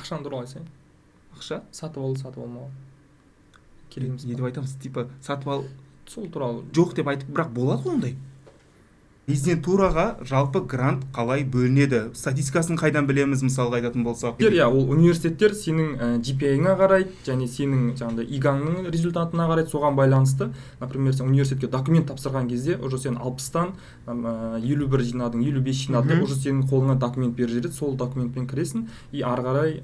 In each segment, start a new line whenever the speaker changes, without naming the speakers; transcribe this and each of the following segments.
Ақшаны туралы айтсаң.
Ақша?
Сатып алу, сатып алмау. Керек емес.
Не деп айтамыз? Типа сатып ал
сол туралы.
Жоқ деп айтып, бірақ болады ғой ондай. Резидентураға жалпы грант қалай бөлінеді? Статистикасын қайдан білеміз, мысалға айтатын болсақ?
Иә, ол университеттер сенің GPA-ңа қарайды және сенің жаңағыдай ИГА-ңның результатына қарайды, соған байланысты. Например, сен университетке документ тапсырған кезде уже сен 60-тан 51 жинадың, 55 жинадың, уже сенің қолыңа документ беріп жібереді, сол документпен кіресің и ары қарай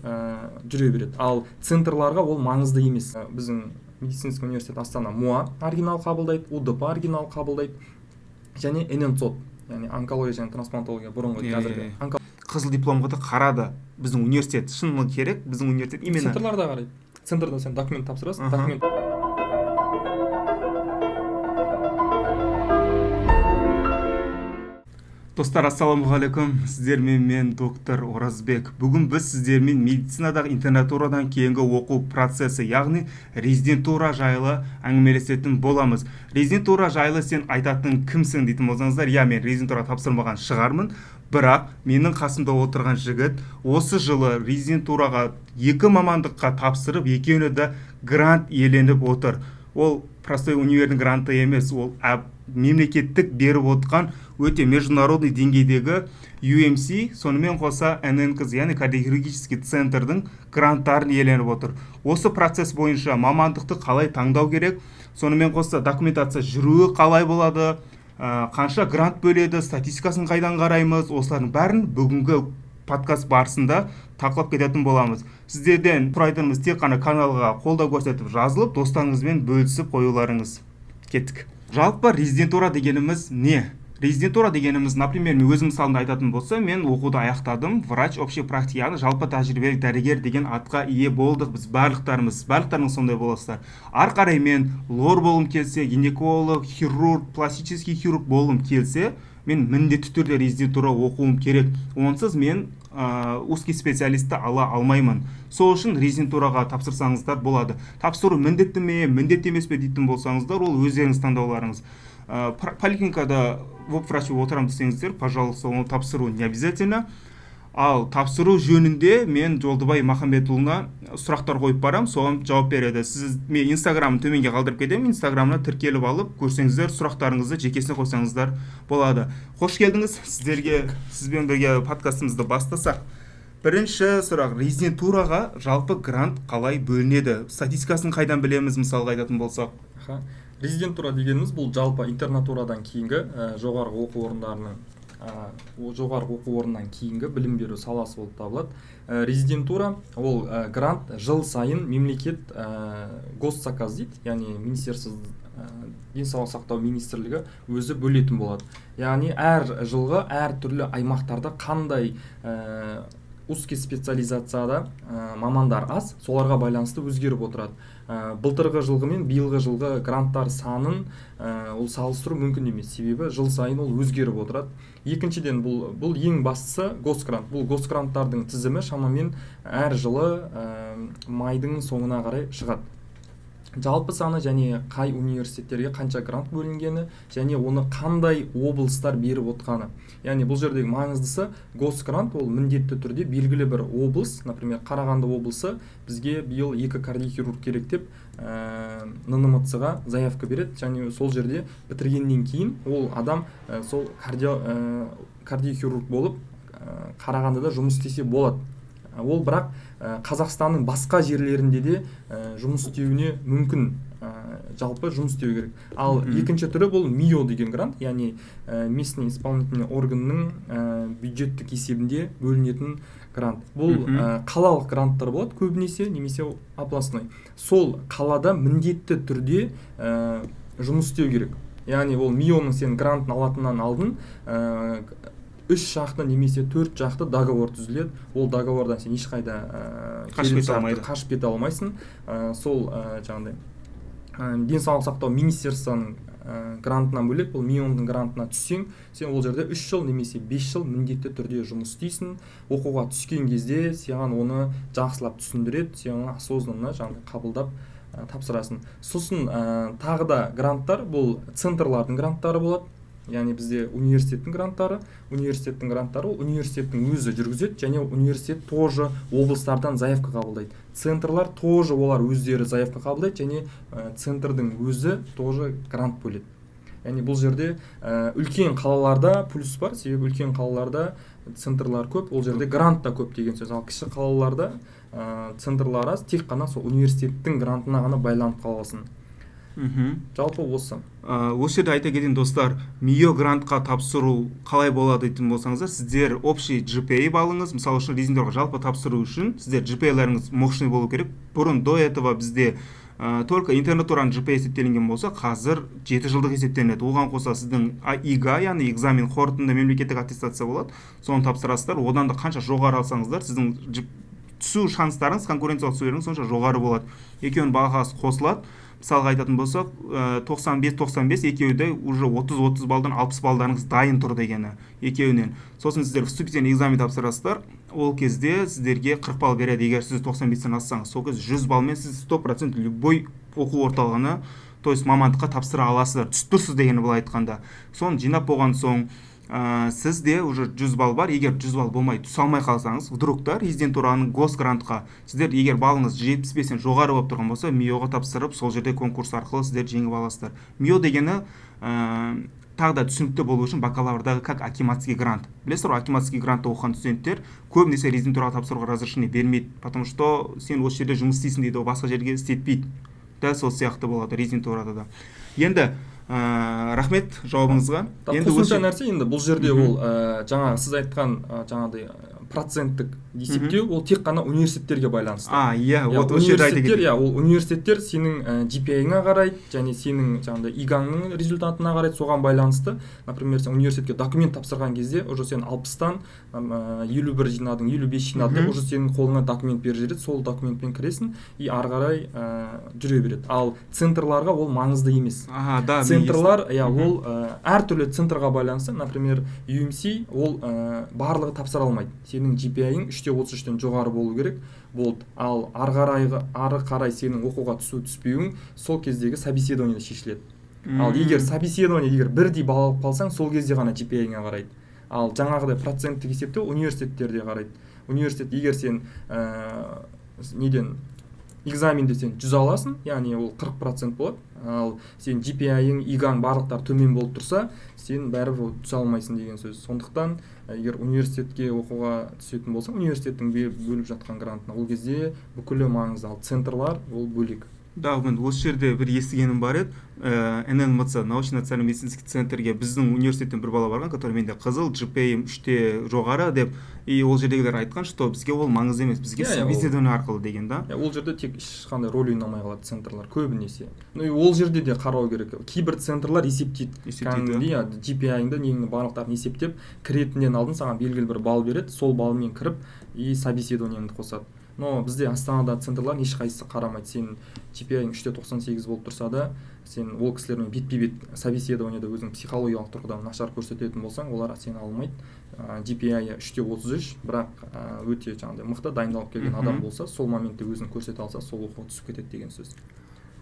жүре береді. Ал центрларға ол маңызды емес. Біздің медицинский университет Астана МУА оригинал қабылдайды, УДП оригинал қабылдайды. Және ННЦОТ, яғни онкология және трансплантология бұрынғы қазіргі.
Қызыл дипломға да қарады біздің университет. Шыны керек, біздің университет именно
центрларда қарайды. Центрда сен документ тапсырасың, документ.
Достар, ассалаумағалейкум. Сіздермен мен доктор Оразбек. Бүгін біз сіздермен медицинадағы интернатурадан кейінгі оқу процесі, яғни резидентура жайлы әңгімелесетін боламыз. Резидентура жайлы сен айтатын кімсің дейтін болсаңыздар, иә, мен резидентура тапсырмаған шығармын, бірақ менің қасымда отырған жігіт осы жылы резидентураға 2 мамандыққа тапсырып, екеуіне де грант иеленіп отыр. Ол простой универдің гранты емес, ол мемлекеттік беріп отқан өте международный деңгейдегі UMC, сонымен қоса ННКЗ, яғни кардиохирургический центрдің гранттарын иеленіп отыр. Осы процесс бойынша мамандықты қалай таңдау керек, сонымен қоса документация жүруі қалай болады, қанша грант бөледі, статистикасын қайдан қараймыз, осылардың бәрін бүгінгі подкаст барысында талқылап кететін боламыз. Сіздерден сұрайтынымыз тек қана каналға қолдау көрсетіп жазылып, достарыңызбен бөлісіп қоюларыңыз. Кеттік. Жалпы резидентура дегеніміз не? Резидентура дегеніміз, например, мен өзім мысалымда айтатын болсам, мен оқуды аяқтадым, врач общей практики, яғни жалпы тәжірибелік дәрігер деген атқа ие болдық біз барлықтарымыз, барлықтарыңыз сондай боласыздар. Ары қарай мен лор болғым келсе, гинеколог, хирург, пластический хирург болғым келсе, мен міндетті түрде резидентура оқуым керек. Онсыз мен узкий специалистті ала алмаймын. Сол үшін резидентураға тапсырсаңыздар болады. Тапсыру міндетті ме, міндетті емес пе дейтін болсаңыздар, ол өздеріңіз таңдауларыңыз. Поликлиникада врач болып отырамын десеңіздер, пожалуйста, оны тапсыру не обязательно. Ал тапсыру жөнінде мен Жолдыбай Махамбетұлына сұрақтар қойып барам, соған жауап береді. Сіз мен Инстаграмын төменге қалдырып кетемін, Инстаграмына тіркеліп алып, көрсеңіздер, сұрақтарыңызды жекесіне қойсаңыздар болады. Қош келдіңіз. Сіздерге, сізбен бірге подкастымызды бастасақ. Бірінші сұрақ, резидентураға жалпы грант қалай бөлінеді? Статистикасын қайдан білеміз, мысалға айтатын болсақ?
Резидентура дегеніміз бұл жалпы интернатурадан кейінгі, жоғарғы оқу орындарының, жоғарғы оқу орнынан кейінгі білім беру саласы болып табылады. Резидентура ол, грант жыл сайын мемлекет, госзаказ дейді, яғни министерство, денсаулық сақтау министрлігі өзі бөлетін болады. Яғни әр жылғы әр түрлі аймақтарда қандай, узкий специализацияда, мамандар аз, соларға байланысты өзгеріп отырады. Былтырғы жылғы мен биылғы жылғы гранттар санын, ол салыстыру мүмкін емес, себебі жыл сайын ол өзгеріп отырады. Екіншіден, бұл ең бастысы госгрант. Бұл госгранттардың тізімі шамамен әр жылы, майдың соңына қарай шығады. Жалпы саны және қай университеттерге қанша грант бөлінгені және оны қандай облыстар беріп отқаны. Яғни бұл жердегі маңыздысы госгрант ол міндетті түрде белгілі бір облыс, например, Қарағанды облысы бізге биыл 2 кардиохирург керек деп, ННМЦ-ға заявка береді және сол жерде бітіргеннен кейін ол адам, сол кардиохирург болып, Қарағандыда жұмыс істесе болады. Ол бірақ, Қазақстанның басқа жерлерінде де, жұмыс істеуіне мүмкін, жалпы жұмыс істеу керек. Ал екінші түрі бұл МИО деген грант, яғни, местный исполнительный органның, бюджеттік есебінде бөлінетін грант. Бұл, қалалық гранттар болады көбінесе, немесе областной. Сол қалада міндетті түрде, жұмыс істеу керек. Яғни ол МИО-ның сен грантын алатыннан алдын, 3 жақты немесе 4 жақты договор түзіледі. Ол договордан сен ешқайда,
Қашып кете
келісімшартты
алмайды.
қашып кете алмайсың. Сол, жаңағыдай, денсаулық сақтау министерствоның, грантынан бөлек, бұл МИО-ның грантына түссең, сен ол жерде 3 жыл немесе 5 жыл міндетті түрде жұмыс істейсің. Оқуға түскен кезде саған оны жақсылап түсіндіреді, сен оны осознанно жаңағыдай қабылдап, тапсырасың. Сосын, тағы да гранттар, бұл центрлардың гранттары болады. Яғни бізде университеттің гранттары ол университеттің өзі жүргізеді және университет тоже облыстардан заявка қабылдайды. Центрлар тоже, олар өздері заявка қабылдайды және центрдің өзі тоже грант бөледі. Яғни бұл жерде үлкен қалаларда плюс бар, себебі үлкен қалаларда центрлар көп, ол жерде грант та көп деген сөз. Ал кіші қалаларда центрлар аз, тек қана сол университеттің грантына ғана байланып қаласың. Жалпы осы.
Осы жерде айта кетейін, достар, МИО грантқа тапсыру қалай болады дейтін болсаңыздар, сіздер общий GPA балыңыз, мысалы үшін, резидентурға жалпы тапсыру үшін сіздер GPA-ларыңыз мощный болу керек. Бұрын, до этого, бізде только интернатураның GPA есептелінген болса, қазір 7 жылдық есептелінеді. Оған қоса сіздің ИГА, яғни экзамен, қорытынды мемлекеттік аттестация болады, соны тапсырасыздар. Одан да қанша жоғары алсаңыздар, сіздің түсу шанстарыңыз, конкуренциялық түсулеріңіз сонша жоғары болады. Екеуінің бағасы қосылады. Мысалға айтатын болсақ, 95-95, екеуі де уже 30-30 балдан 60 балдарыңыз дайын тұр дегені екеуінен. Сосын сіздер вступительный экзамен тапсырасыздар, ол кезде сіздерге 40 балл береді. Егер сіз 95-тен ассаңыз, сол кезде 100 баллмен сіз 100% любой оқу орталығына, то есть мамандыққа тапсыра аласыздар, түсіп тұрсыз дегені былай айтқанда. Соны жинап болған соң, сізде уже 100 балл бар. Егер 100 балл болмай, түсе алмай қалсаңыз вдруг та резидентураның госгрантқа, сіздер егер балыңыз 75-тен жоғары болып тұрған болса, МИОға тапсырып, сол жерде конкурс арқылы сіздер жеңіп аласыздар. МИО дегені, тағы да түсінікті болу үшін, бакалаврдағы как акиматский грант, білесіздер ғой. Акиматский грантта оқыған студенттер көбінесе резидентураға тапсыруға разрешение бермейді, потому что сен осы жерде жұмыс істейсің дейді ғой, басқа жерге істетпейді. Дәл сол сияқты болады резидентурада да. Енді рахмет жауабыңызға.
Енді қосымша нәрсе, енді бұл жерде ол жаңағы сіз айтқан жаңағыдай проценттік есептеу, ол тек қана университеттерге байланысты.
А, иә,
вот. Университеттер, иә, ол университеттер сенің GPA-ңа қарайды және сенің жаңағыдай ИГАңның результатына қарайды, соған байланысты. Например, сен университетке документ тапсырған кезде уже сен 60-тан 51 жинадың, 55 жинадың деп, уже сенің қолыңа документ беріп жібереді. Сол документпен кіресің и ары қарай жүре береді. Ал центрларға ол маңызды емес.
Ага, да.
Центрлар, иә, ол әртүрлі центрға байланысты. Например, UMC, ол барлығы тапсыра алмайды, сенің GPA-ың 3,33-тен жоғары болу керек болды. Ал ары қарай сенің оқуға түсу түспеуің сол кездегі собеседованиеде шешіледі. Ал егер собеседование, егер бірдей балл алып қалсаң, сол кезде ғана GPA-ңа қарайды. Ал жаңағыдай проценттік есептеу университеттерде қарайды. Университет, егер сен неден, экзаменде сен 100 аласың, яғни ол 40% болады. Ал сен GPA-ың, ИГАң, барлықтары төмен болып тұрса, сен бәрібір түсе алмайсың деген сөз. Сондықтан егер университетке оқуға түсетін болсаң, университеттің бөліп жатқан грантына, ол кезде бүкілі маңызды. Ал центрлар ол бөлек.
Да, мен осы жерде бір естігенім бар еді, ННМЦ, научно национальный медицинский центрге біздің университеттен бір бала барған, который менде қызыл GPA 3-те жоғары деп. И ол жердегілер айтқан, что бізге ол маңызды емес, бізге собеседование арқылы деген да.
Иә, ол жерде тек ешқандай роль ойнамай қалады центрлар көбінесе. Ну и ол жерде де қарау керек, кейбір центрлар есептейді.
Есептейді.
Кәдімгідей, иә, GPA-ңды, неңді, барлықтарын есептеп, кіретіннен алдын саған белгілі бір балл береді, сол баллмен кіріп и собеседованиеңді қосады. Но бізде Астанада центрлар ешқайсысы қарамайды. Сен GPA-ң 3,98 болып тұрса да, сен ол кісілермен бетпе бет собеседованиеда өзің психологиялық тұрғыдан нашар көрсететін болсаң, олар сені алмайды. GPA 3,33, бірақ өте жаңағыдай мықты дайындалып келген адам болса, сол моментте өзін көрсете алса, сол оқуға түсіп кетеді деген сөз.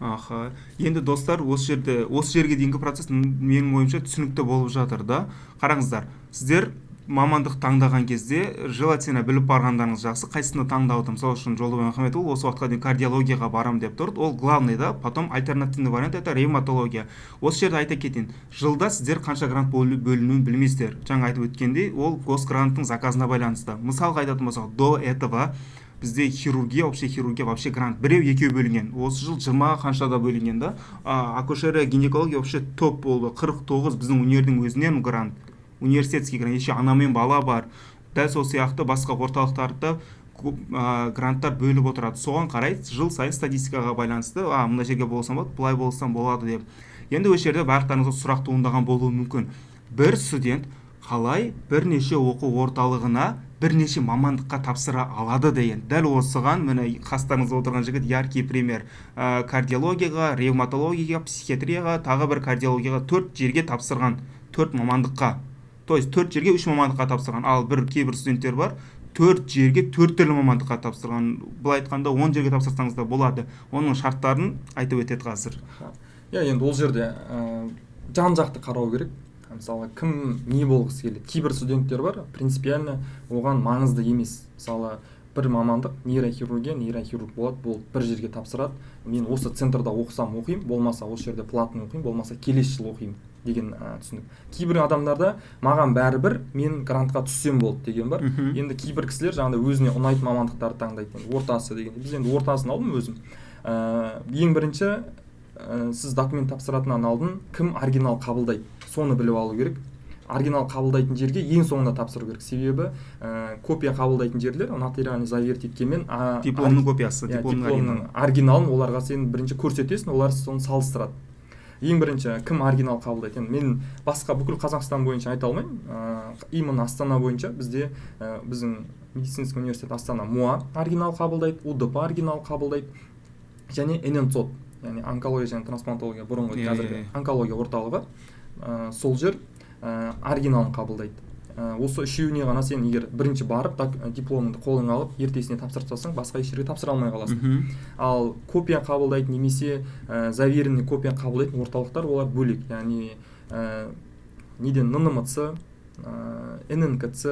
Аха, енді, достар, осы жерде, осы жерге дейінгі процесс менің ойымша түсінікті болып жатыр да. Қараңыздар, сіздер мамандық таңдаған кезде желательно біліп барғандарыңыз жақсы қайсыны таңдауды. Мысалы үшін, Жолдыбай Мұхамедұлы осы уақытқа дейін кардиологияға барамын деп тұрды, ол главный да. Потом альтернативный вариант — это ревматология. Осы жерде айта кетейін, жылда сіздер қанша грант бөлінуін білмейсіздер. Жаңа айтып өткендей, ол госгранттың заказына байланысты. Мысалға айтатын болсақ, до этого бізде хирургия, общая хирургия вообще грант біреу екеу бөлінген, осы жыл 20 қаншада бөлінген да. Акушерия, гинекология вообще топ болды, 49 біздің универдің өзінен грант, университетский грант, еще ана мен бала бар. Дәл сол сияқты басқа орталықтарда гранттар бөліп отырады. Соған қарай жыл сайын статистикаға байланысты, а мына жерге болсам болады, былай болсам болады деп. Енді осы жерде барлықтарыңызға сұрақ туындаған болуы мүмкін: бір студент қалай бірнеше оқу орталығына, бірнеше мамандыққа тапсыра алады деген. Дәл осыған міне қастарыңызда отырған жігіт яркий пример. Кардиологияға, ревматологияға, психиатрияға, тағы бір кардиологияға, төрт жерге тапсырған, төрт мамандыққа, то есть төрт жерге үш мамандыққа тапсырған. Ал бір кейбір студенттер бар, төрт жерге төрт түрлі мамандыққа тапсырған. Былай айтқанда, 10 жерге тапсырсаңыз да болады. Оның шарттарын айтып өтеді қазір.
Иә, енді ол жерде жан жақты қарау керек. Мысалы, кім не болғысы келеді. Кейбір студенттер бар, принципиально оған маңызды емес. Мысалы, бір мамандық нейрохирургия, нейрохирург болады, болды, бір жерге тапсырады. Мен осы центрда оқысам оқимын, болмаса осы жерде платный оқимын, болмаса келесі жылы оқимын деген түсінік. Кейбір адамдарда маған бәрібір, мен грантқа түссем болды деген бар. Енді кейбір кісілер жаңағыдай өзіне ұнайтын мамандықтарды таңдайды. Енді ортасы деген. Біз енді ортасын алдым өзім. Ең бірінші сіз документ тапсыратыннан алдын кім оригинал қабылдайды, соны біліп алу керек. Оригинал қабылдайтын жерге ең соңында тапсыру керек. Себебі копия қабылдайтын жерлер нотариально заверить еткенмен,
дипломның копиясы,
иә,
дипломның
дипломның оригиналын оларға сен бірінші көрсетесің, олар соны салыстырады. Ең бірінші кім оригинал қабылдайды. Енді мен басқа бүкіл Қазақстан бойынша айта алмаймын, именно Астана бойынша бізде біздің медицинский университет Астана МУА оригинал қабылдайды, УДП оригинал қабылдайды және ННЦОТ, яғни онкология және трансплантология бұрынғы, қазіргі онкология орталығы, сол жер оригиналын қабылдайды. Осы үшеуіне ғана сен егер бірінші барып дипломыңды қолыңа алып, ертесіне тапсырып тастасаң, басқа еш жерге тапсыра алмай қаласың. Ал копия қабылдайтын немесе заверенный копия қабылдайтын орталықтар, олар бөлек, яғни неден ННМЦ, ННКЦ,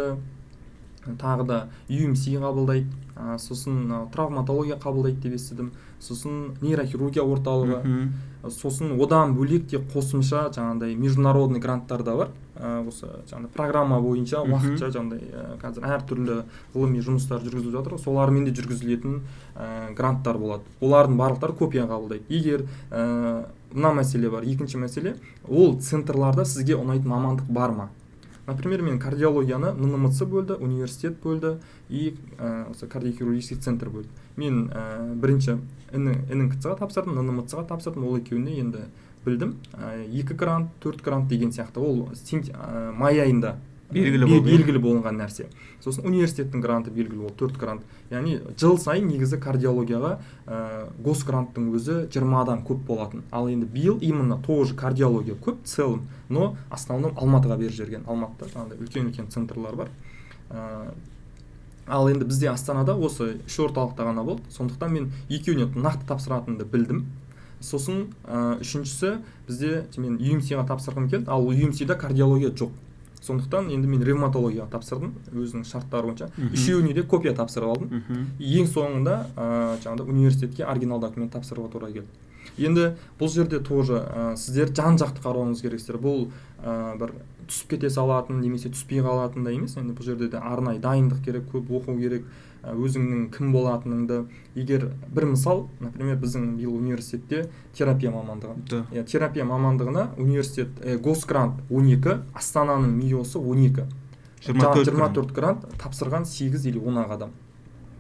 тағы да UMC қабылдайды, сосын травматология қабылдайды деп естідім, сосын нейрохирургия орталығы, сосын одан бөлек те қосымша жаңағыдай международный гранттар да бар. Осы жаңағыдай программа бойынша уақытша жаңағыдай қазір әртүрлі ғылыми жұмыстар жүргізіліп жатыр ғой, солармен де жүргізілетін гранттар болады. Олардың барлықтары копия қабылдайды. Егер мына мәселе бар, екінші мәселе, ол центрларда сізге ұнайтын мамандық бар ма? Например, мен кардиологияны ННМЦ бөлді, университет бөлді и осы кардиохирургический центр бөлді. Мен бірінші ННКЦ-ға тапсырдым, ННМЦ-ға тапсырдым, ол екеуіне енді білдім. 2 грант, 4 грант деген сияқты. Ол май айында
белгілі болды, иә?
Белгілі болынған нәрсе. Сосын университеттің гранты белгілі болды, 4 грант. Яғни жыл сайын негізі кардиологияға госгранттың өзі 20-дан көп болатын. Ал енді биыл именно тоже кардиология көп в целом, но основном Алматыға беріп жіберген. Алматыда жаңағыдай үлкен-үлкен центрлар бар. Ал енді бізде Астанада осы үш орталықта ғана болды. Сондықтан мен екеуіне нақты тапсыратынымды білдім. Сосын үшіншісі, бізде мен UMC-ға тапсырғым келді, ал UMC-да кардиология жоқ. Сондықтан енді мен ревматологияға тапсырдым өзінің шарттары бойынша. Үшеуіне де копия тапсырып алдым. Ең соңында жаңағыдай университетке оригинал документ тапсыруға тура келді. Енді бұл жерде тоже сіздер жан-жақты қарауыңыз керексіздер. Бұл бір түсіп кете салатын немесе түспей қалатын да емес. Енді бұл жерде де арнайы дайындық керек, көп оқу керек, өзіңнің кім болатыныңды. Егер бір мысал, например, біздің биыл университетте терапия мамандығы. Иә, терапия мамандығына университет, госгрант 12, Астананың МИОсы 12.
24
Жиырма
грант.
төрт грант тапсырған 8 или 10 ақ адам.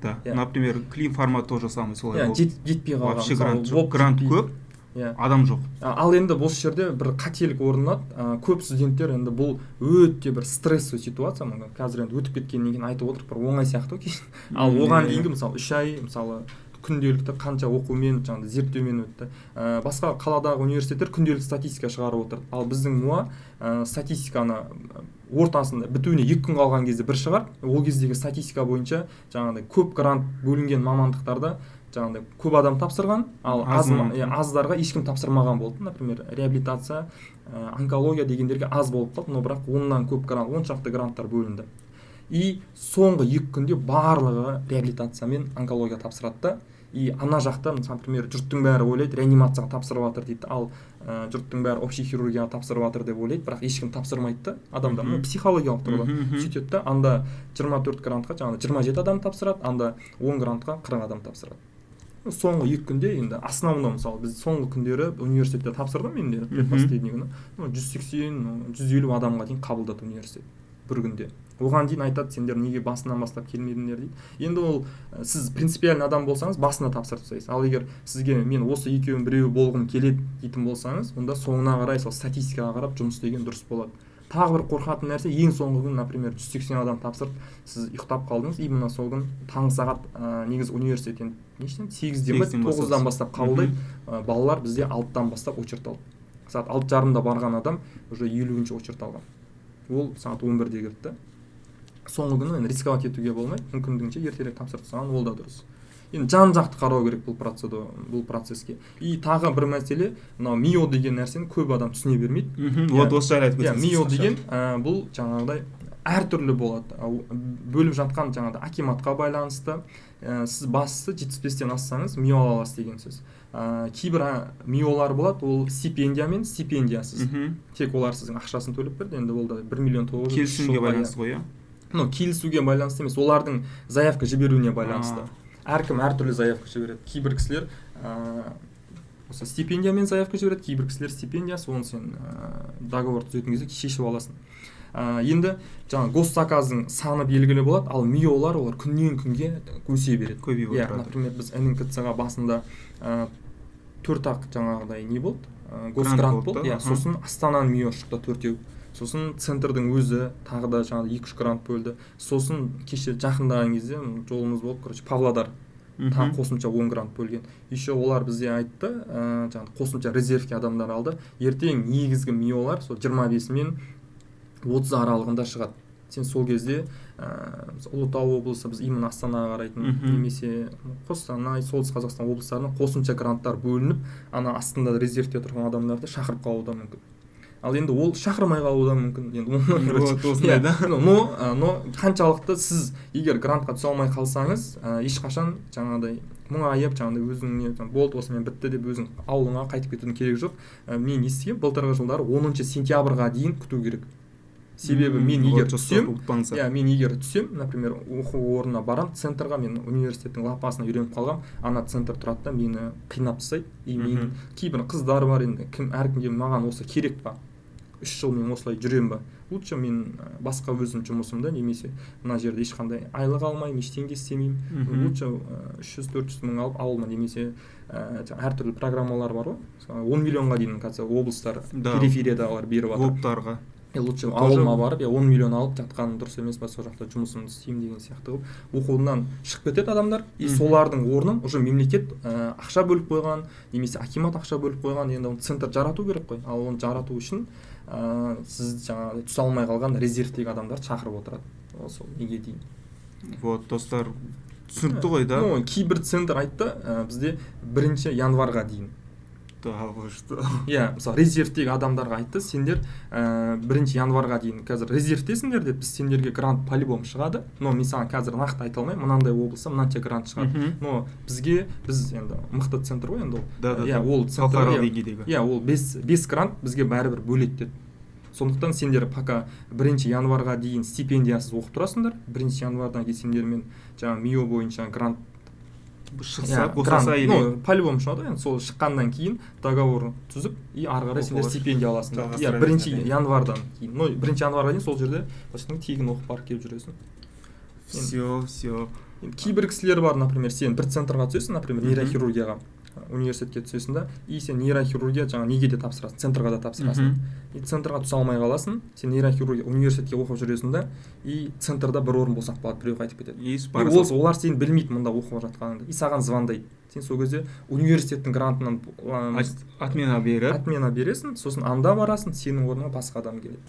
Да.
Иә.
Например, клинфарма тоже самое солай
Иә,
болды.
жетпей қалған.
Вообще
Мысалы,
грант жоқ.
ВОП
Грант
жетпей.
көп,
Иә.
адам жоқ.
Ал енді бұл жерде бір қателік орын алады. Көп студенттер енді бұл өте бір стрессовый ситуация. Мына қазір енді өтіп кеткеннен кейін айтып отырып бір оңай сияқты ғой кейін. Ал оған дейінгі, мысалы, 3 ай, мысалы, күнделікті қанша оқумен, жаңағыдай зерттеумен өтті. Басқа қаладағы университеттер күнделікті статистика шығарып отыр. Ал біздің МУА статистиканы ортасында бітуіне 2 күн қалған кезде бір шығарып, ол кездегі статистика бойынша жаңағыдай көп грант бөлінген мамандықтарда жаңағыдай көп адам тапсырған, ал
Аз мамандық.
Иә, аздарға ешкім тапсырмаған болды. Например, реабилитация, онкология дегендерге аз болып қалды, но бірақ оннан көп грант, он шақты гранттар бөлінді. И соңғы 2 күнде барлығы реабилитация мен онкология тапсырады да. И ана жақта, мысалы, например, жұрттың бәрі ойлайды, реанимацияға тапсырып жатыр дейді, ал жұрттың бәрі общий хирургияға тапсырып жатыр деп ойлайды, бірақ ешкім тапсырмайды да адамдар. Психологиялық тұрғыда сөйтеді да, анда 24 грантқа жаңағы 27 адам тапсырады, анда 10 грантқа 40 адам тапсырады. Соңғы 2 күнде енді основном, мысалы, біз соңғы күндері университетте тапсырдым мен де, предпоследний күні, жүз сексен, жүз елу адамға дейін қабылдады университет бір күнде. Оған дейін айтады, сендер неге басынан бастап келмедіңдер дейді. Енді ол, сіз принципиальный адам болсаңыз, басына тапсырып тастайсыз. Ал егер сізге мен осы екеуінің біреуі болғым келеді дейтін болсаңыз, онда соңына қарай сол статистикаға қарап жұмыс істеген дұрыс болады. Тағы бір қорқатын нәрсе, ең соңғы күн, например, жүз сексен адам тапсырып, сіз ұйықтап қалдыңыз, именно сол күн таңғы сағат, негізі университеттен нешеден? Сегізден ба,
Сегізден бастап.
тоғыздан бастап қабылдайды. Балалар бізде алтыдан бастап очередь алды. Сағат алты жарымда барған адам уже елуінші очередь алған. Ол сағат он бірде кірді да. Соңғы күні енді рисковать етуге болмайды, мүмкіндігінше ертерек тапсырып тастаған ол да дұрыс. Енді жан жақты қарау керек бұл процедура, бұл процесске. И тағы бір мәселе, мынау МИО деген нәрсені көп адам түсіне бермейді.
Вот осы жайлы айтып
Иә,
өтсеңіз
МИО
қысқаша.
деген бұл жаңағыдай әртүрлі болады. Бөліп жатқан жаңағыдай акиматқа байланысты. Сіз бастысы 75-тен ассаңыз, МИО ала аласыз деген сөз. Кейбір МИОлар болады, ол стипендия мен стипендиясыз. Тек олар сіздің ақшасын төлеп берді, енді ол да 1 900 000
Келісімге
жылға, иә.
байланысты ғой, иә?
Ну, келісуге байланысты емес, олардың заявка жіберуіне байланысты. Әркім әртүрлі заявка жібереді. Кейбір кісілер осы стипендиямен заявка жібереді, кейбір кісілер стипендиясы, оны сен договор түзетін кезде шешіп аласың. Енді жаңа госзаказдың саны белгілі болады, ал МИОлар, олар күннен күнге өсе береді.
Көбейіп
Иә,
отырады.
например, біз ННКЦ ға басында төрт ақ жаңағыдай не болды, госгрант
болды,
болды,
да?
Иә, сосын Астананың МИО шықты төртеу. Сосын центрдің өзі тағы да жаңағы екі үш грант бөлді. Сосын кеше жақындаған кезде жолымыз болып, короче, Павлодар тағы қосымша 10 грант бөлген. Еще олар бізде айтты, жаңағы қосымша резервке адамдар алды. Ертең негізгі МИОлар сол 25 мен 30 аралығында шығады. Сен сол кезде Ұлытау облысы, біз именно Астанаға қарайтын, немесе Қостанай, Солтүстік Қазақстан облыстарына қосымша гранттар бөлініп, ана астында резервте тұрған адамдарды шақырып қалуы да мүмкін. Ал енді ол шақырмай қалуы да мүмкін. Енді оны, короче,
Вот осындай,
иә,
да?
Но қаншалықты сіз егер грантқа түсе алмай қалсаңыз, ешқашан жаңағыдай мұңайып, жаңағыдай өзіңе там, болды, осымен бітті деп өзің ауылыңа қайтып кетудің керегі жоқ. Мен естігемін, былтырғы жылдары 10 сентябрьға дейін күту керек. Себебі мен егер
Вот, жоспар
түсем,
ұмытпаңыздар.
Иә, мен егер түсем, например, оқу орнына барам, центрға, мен университеттің лапасына үйреніп қалғам, ана центр тұрады да, мені қинап тастайды. И мен кейбір қыздар бар енді, кім әркімге маған осы керек па? 3 жыл мен осылай жүремін ба? Лучше мен басқа өзім жұмысымда немесе мына жерде ешқандай айлық алмаймын, ештеңе істемеймін. Лучше 300-400 мың алып ауылыма немесе жаңа әртүрлі программалар бар ғой. Мысалы, 10 миллионға дейін қазір облыстар, перифериядағылар беріп жатыр.
ВОПтарға.
Е, лучше
Тоже-
ауылыма барып, иә, 10 миллион алып жатқаным дұрыс емес па, сол жақта жұмысымды істеймін деген сияқты қылып оқуынан шығып кетеді адамдар. И солардың орнын уже мемлекет ақша бөліп қойған немесе акимат ақша бөліп қойған. Енді оны центр жарату керек қой. Ал оны жарату үшін сіз жаңағыдай түсе алмай қалған резервтегі адамдарды шақырып отырады. Ол сол неге дейін.
Вот, достар, түсінікті ғой, да?
Ну, кейбір центр айтты, бізде 1 январьға дейін.
Да вы что?
Иә, мысалы, резервтегі адамдарға айтты, сендер 1 январьға дейін қазір резервтесіңдер деп, біз сендерге грант по-любому шығады, но мен саған қазір нақты айта алмаймын, мынандай облыста мынанша грант шығады. Но бізге, біз енді мықты центр ғой енді ол.
Да, да,
Иә, ол центр,
халықаралық
иә,
деңгейдегі.
Иә, ол бес грант бізге бәрібір бөледі деді. Сондықтан сендер пока 1 январьға дейін стипендиясыз оқып тұрасыңдар. 1 январьдан кейін сендермен жаңағы МИО бойынша грант
шықса,
иә,
босаса
грант,
или
ну, по-любому шығады ғой енді, сол шыққаннан кейін договор түзіп, и ары қарай сендер
Оқуға
стипендия аласыңдар.
жалғастыра
Иә, бірінші
бересіңдер.
январьдан кейін. Ну, 1 январьға дейін сол жерде былайша айтқанда тегін оқып барып келіп жүресің.
Все, все.
Енді кейбір кісілер бар, например, сен бір центрға түсесің, например, нейрохирургияға университетке түсесің да, и сен нейрохирургия жаңа неге де тапсырасың, центрға да тапсырасың. И центрға түсе алмай қаласың, сен нейрохирургия университетке оқып жүресің да, и центрда бір орын босап қалады, біреу қайтып кетеді.
И
И
бара
ол, олар сені білмейді мында оқып жатқаныңды, и саған звондайды. Сен сол кезде университеттің грантынан
отмена беріп,
отмена бересің, сосын анда барасың, сенің орныңа басқа адам келеді.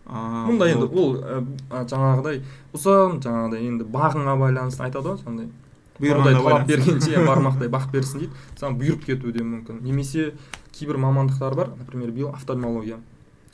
А,
Мұнда енді
вот.
ол жаңағыдай ұзын, жаңағыдай енді бағыңа байланысты айтады ғой, жаңағыдай
Бұйырғанына
таудай талап
байланысты.
бергенше бармақтай бақ берсін дейді, саған бұйырып кетуі де мүмкін. Немесе кейбір мамандықтар бар, например, биыл офтальмология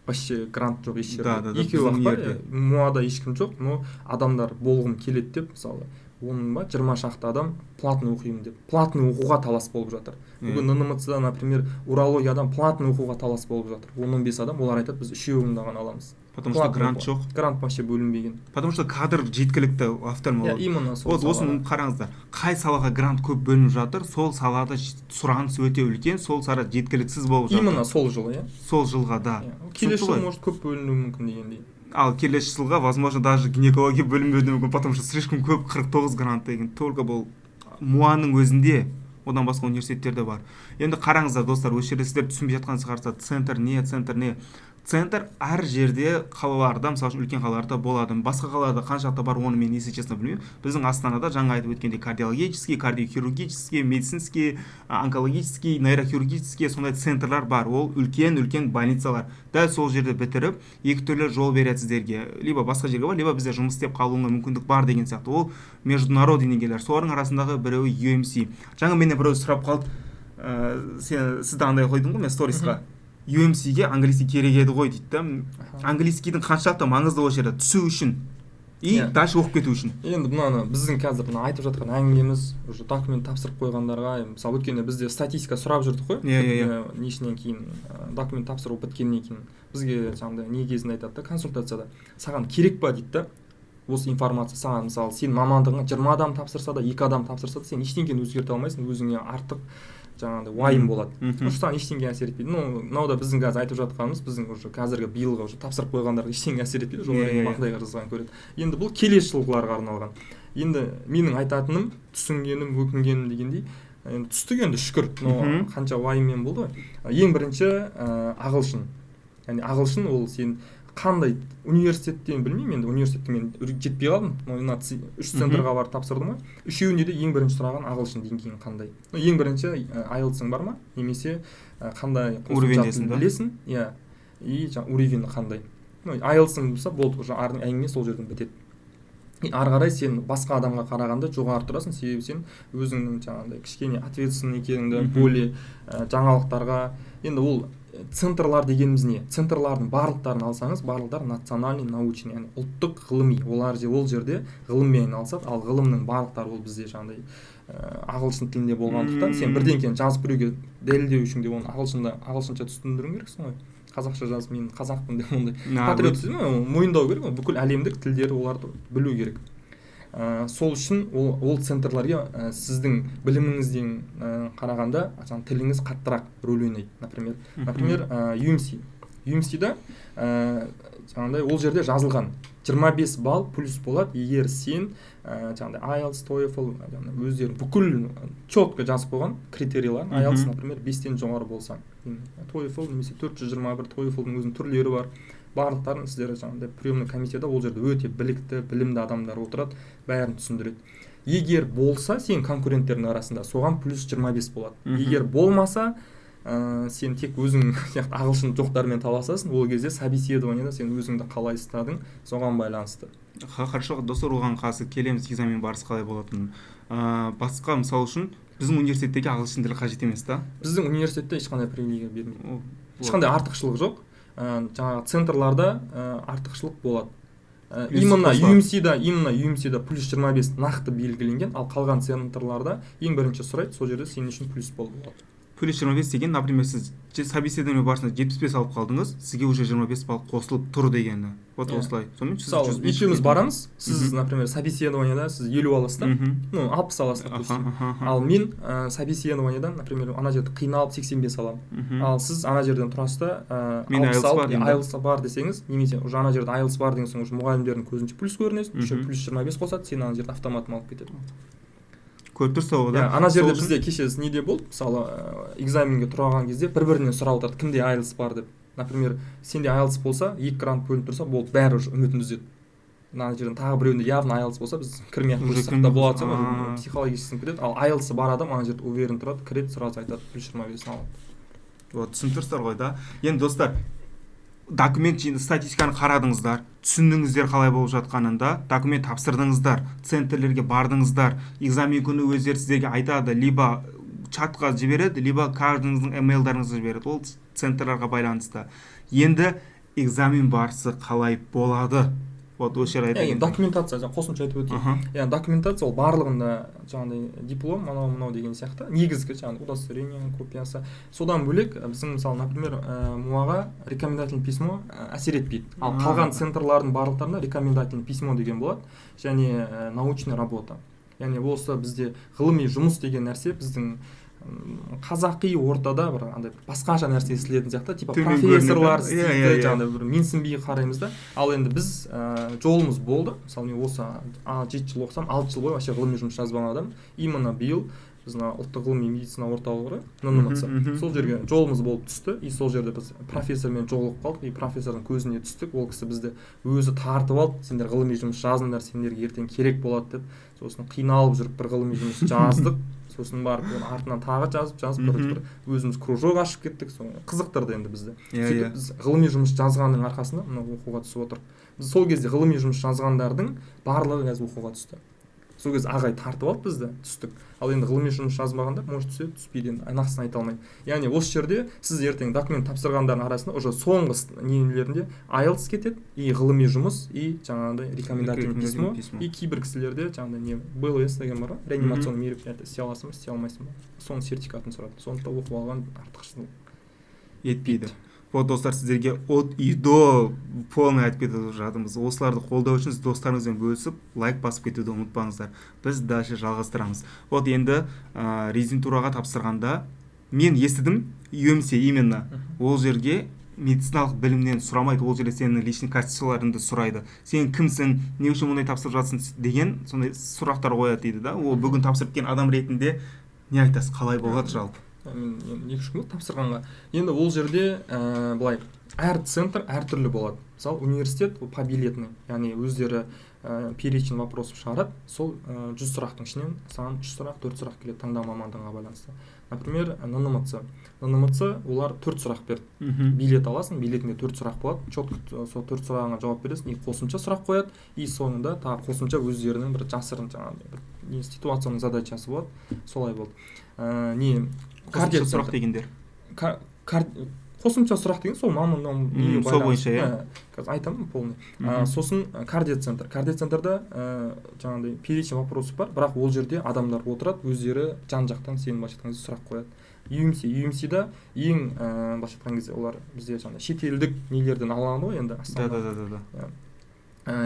вообще грант жоқ еш жерде.
Да, да, да,
Екеуі ақ
біздің
бар,
жерде.
иә, МУАда ешкім жоқ, но адамдар болғым келеді деп, мысалы, 10 ба 20 шақты адам платный оқимын деп, платный оқуға талас болып жатыр. Бүгін ННМЦ-да, например, урологиядан платный оқуға талас болып жатыр. 10-15 адам, олар айтады, біз үшеуін ғана аламыз.
Потому что
Платный
грант
оқу.
жоқ.
Грант вообще бөлінбеген.
Потому что кадр жеткілікті
Иә,
офтальмолог.
именно сол
Вот осыны
салада.
қараңыздар, қай салаға грант көп бөлініп жатыр, сол салада сұраныс өте үлкен, сол сала жеткіліксіз болып жатыр.
Именно сол жылы, иә.
Сол жылға, да.
Иә. Келесі
Түсінікті
жылы
ғой?
может көп бөлінуі мүмкін дегендей.
Ал келесі жылға, возможно, даже гинекология бөлінбеуі де мүмкін, потому что слишком көп, 49 грант деген только бұл МУАның өзінде, одан басқа университеттерде бар. Енді қараңыздар, достар, осы жерде сіздер түсінбей жатқан шығарсыздар, центр не, центр не. Центр әр жерде, қалаларда, мысалы үшін, үлкен қалаларда болады. Басқа қалаларда қаншалықты бар, оны мен, если честно, білмеймін. Біздің Астанада жаңа айтып өткендей, кардиологический, кардиохирургический, медицинский, онкологический, нейрохирургический сондай центрлар бар. Ол үлкен үлкен больницалар. Дәл сол жерде бітіріп, екі түрлі жол береді сіздерге: либо басқа жерге бар, либо бізде жұмыс істеп қалуыңа мүмкіндік бар деген сияқты. Ол международный деңгейлер. Солардың арасындағы біреуі UMC. Жаңа менен біреу сұрап қалды, сен, сізді андай қойдым ғой мен сторисқа, UMC-ге английский керек еді ғой дейді да. Английскийдің қаншалықты маңызды ол жерде түсу үшін и дальше оқып кету үшін?
Енді мынаны, біздің қазір мына айтып жатқан әңгімеміз уже документ тапсырып қойғандарға. Мысалы, өткенде бізде статистика сұрап жүрдік қой.
Иә, иә, иә.
Несінен кейін, документ тапсыру біткеннен кейін бізге жаңағыдай не кезінде айтады да, консультацияда: «Саған керек па?» — дейді да, осы информация саған. Мысалы, сен мамандығыңа 20 адам тапсырса да, екі адам тапсырса да, сен ештеңені өзгерте алмайсың, өзіңе артық жаңағыдай уайым болады. Уже саған ештеңе әсер етпейді. Ну, мынау да біздің қазір айтып жатқанымыз, біздің уже қазіргі, биылғы уже тапсырып қойғандарға ештеңе әсер етпейді уже, олар
Иә, иә, иә.
маңдайға жазған көреді. Енді бұл келесі жылғыларға арналған. Енді менің айтатыным, түсінгенім, өкінгенім дегендей, енді түстік енді, шүкір, но қанша уайыммен болды ғой. Ең бірінші ағылшын. Яғни ағылшын ол сен қандай университеттен, білмеймін енді, университетке мен жетпей қалдым, но мына үш центрға барып тапсырдым ғой. Үшеуінде де ең бірінші сұраған: ағылшын деңгейің қандай? Ну, ең бірінші IELTS-ың бар ма немесе қандай қосымша
Уровеньдесің
тіл
да?
білесің, иә, и жаңа уровень қандай. Ну, IELTS-ың болса болды, уже әңгіме сол жерден бітеді. И ары қарай сен басқа адамға қарағанда жоғары тұрасың, себебі сен өзіңнің жаңағыдай кішкене ответственный екеніңді, более жаңалықтарға. Енді ол центрлар дегеніміз не? Центрлардың барлықтарын алсаңыз, барлықтары национальный научный, яғни ұлттық ғылыми. Олар ол жерде ғылыммен айналысады. Ал ғылымның барлықтары ол бізде жаңағыдай ағылшын тілінде болғандықтан, сен бірдеңкені жазып, біреуге дәлелдеу үшін де оны ағылшынша түсіндіруің керексің ғой. Қазақша жазып, мен қазақпын деп, ондай патриот мойындау керек ғой, бүкіл әлемдік тілдері, оларды білу керек. Сол үшін ол центрлерге сіздің біліміңізден қарағанда жаңағы тіліңіз қаттырақ рөл ойнайды. Например, UMC, UMC-да жаңағыдай ол жерде жазылған 25 балл плюс болады, егер сен жаңағыдай IELTS, TOEFL, жаңағыдай өздері бүкіл четко жазып қойған критерийларын. IELTS, например, 5-тен жоғары болса, TOEFL немесе 421, TOEFL-дың өзінің түрлері бар, барлықтарын сіздер жаңағыдай приемный комиссияда, ол жерде өте білікті, білімді адамдар отырады, бәрін түсіндіреді. Егер болса, сен конкуренттердің арасында, соған плюс 25 болады. Егер болмаса, сен тек өзің сияқты ағылшын жоқтармен таласасың. Ол кезде собеседованиеда сен өзіңді қалай ұстадың, соған байланысты.
Хорошо, достар, оған қазір келеміз, экзамен барысы қалай болатынын. Басқа, мысалы үшін, біздің университеттерге ағылшын тілі қажет емес та?
Біздің университетте ешқандай привилегия бермейді, ешқандай артықшылық жоқ. Жаңағы центрларда артықшылық болады. Именно UMC-да, именно UMC-да плюс 25 нақты белгіленген. Ал қалған центрларда ең бірінші сұрайды, сол жерде сен үшін плюс болады.
Плюс 25 деген, например, сіз собеседование барысында 75 алып қалдыңыз, сізге уже 25 балл қосылып тұр дегені. Вот осылай. Сонымен сіз
Мысалы,
105.
екеуміз барамыз, сіз, например, собеседованияда сіз 50 аласыз да, ну, 60 аласыз, допустим. Ал мен собеседованиядан, например, ана жерде қиналып 85 аламын. Ал сіз ана жерден тұрасыз да,
Мен
60
IELTS
алып,
бар деймін да.
IELTS бар десеңіз, немесе уже ана жерде IELTS бар деген соң, уже мұғалімдердің көзінше плюс көрінесің, еще плюс 25 қосады, сені ана жерде автоматом алып кетеді.
Көріп тұрсыз ғой да.
Иә, ана жерде
Сол үшін
бізде кеше неде болды, мысалы, экзаменге тұрған кезде бір бірінен сұрап отырады, кімде IELTS бар деп. Например, сенде IELTS болса, екі грант бөлініп тұрса болды, бәрі уже үмітін үзеді. Мына жерден тағы біреуінде явно IELTS болса, біз кірмей ақ
Уже
қойсақ та
кірмей
болады,
қойса,
психологически сынып кетеді. Ал IELTS бар адам ана жерде уверен тұрады, кіреді, сразу айтады, плюс 25-ін алады.
Вот, түсініп тұрсыздар ғой да. Енді, достар, документ статистиканы қарадыңыздар, түсіндіңіздер қалай болып жатқанын да, документ тапсырдыңыздар, центрлерге бардыңыздар. Экзамен күні өздері сіздерге айтады, либо чатқа жібереді, либо каждыңыздың емейлдарыңызға жібереді, ол центрларға байланысты. Енді экзамен барысы қалай болады, вот осы жерде айта
Иә, енді
кетейін.
Документация, жаңа қосымша айтып өтейін. Иә, документация ол барлығында жаңағыдай диплом, анау мынау деген сияқты, негізгі жаңағы удостоверение копиясы. Содан бөлек біздің, мысалы, например, МУА-ға рекомендательный письмо әсер етпейді. Ал қалған центрлардың барлықтарында рекомендательный письмо деген болады және научный работа, яғни осы бізде ғылыми жұмыс деген нәрсе біздің Қазақи ортада бір андай бір басқаша нәрсе естілетін сияқты, типа профессорлар істейді, жаңағыдай бір менсінбей қараймыз да. Ал енді біз жолымыз болды. Мысалы, мен осы 7 жыл оқысам, 6 жыл бойы вообще ғылыми жұмыс жазбаған адам. Именно биыл біз мына Ұлттық ғылыми медицина орталығы бар ғой, ННМЦ, сол жерге жолымыз болып түсті. И сол жерде біз профессормен жолығып қалдық и профессордың көзіне түстік. Ол кісі бізді өзі тартып алды: «Сендер ғылыми жұмыс жазыңдар, сендерге ертең керек болады», – деп. Сосын қиналып жүріп бір ғылыми жұмыс жаздық. Сосын барып оның артынан тағы жазып жазып, короче, бір өзіміз кружок ашып кеттік. Сол қызықтырды енді бізді. Сөйтіп біз ғылыми жұмыс жазғанның арқасында мына оқуға түсіп отырдық. Біз сол кезде ғылыми жұмыс жазғандардың барлығы қазір оқуға түсті. Сол кезде ағай тартып алды бізді, түстік. Ал енді ғылыми жұмыс жазбағандар, может, түседі, түспейді, енді нақтысын айта алмаймын. Яғни осы жерде сіз ертең документ тапсырғандардың арасында уже соңғы нелерінде IELTS кетеді и ғылыми жұмыс, и жаңағыдай рекомендательный письмо, и кейбір кісілерде жаңағыдай не, БЛС деген бар ғой, реанимационный мероприятие істей аласың ба, істей алмайсың ба, соның сертификатын сұрады. Соны да оқып алған артықшылық
етпейді. Вот, достар, сіздерге от и до полный айтып кетіп жатырмыз. Осыларды қолдау үшін сіз достарыңызбен бөлісіп, лайк басып кетуді ұмытпаңыздар. Біз дальше жалғастырамыз. Вот енді резидентураға тапсырғанда мен естідім, UMC именно ол жерге медициналық білімнен сұрамайды, ол жерде сенің личный качестволарыңды сұрайды. Сен кімсің, не үшін мұндай тапсырып жатсың деген сондай сұрақтар қояды дейді да. Ол бүгін тапсырып келген адам ретінде не айтасыз, қалай болады жалпы?
Мен енді 2-3 күн болды тапсырғанға. Енді ол жерде былай, әр центр әртүрлі болады. Мысалы, университет ол побилетный, яғни өздері перечень вопросов шығарады. Сол 100 сұрақтың ішінен саған үш сұрақ, төрт сұрақ келеді таңдау мамандығыңа байланысты. Например, ННМЦ, ННМЦ олар төрт сұрақ берді. Билет аласың, билетіңде төрт сұрақ болады. Четко сол төрт сұрағыңа жауап бересің и қосымша сұрақ қояды, и соңында тағы қосымша өздерінің бір жасырын жаңағыдай бір не, ситуационный задачасы болады. Солай болды. Не,
қосымша сұрақ дегендер?
Қосымша сұрақ деген сол маманның неге
Сол бойынша, иә?
Қазір айтамын полный. Сосын кардиоцентр. Кардиоцентрда жаңағыдай перечень вопросов бар, бірақ ол жерде адамдар отырады өздері, жан жақтан сені, былайша айтқан кезде, сұрақ қояды. UMC, UMC-да ең былайша айтқан кезде, олар бізде жаңағыдай шетелдік нелерден алынады ғой енді
да да да да да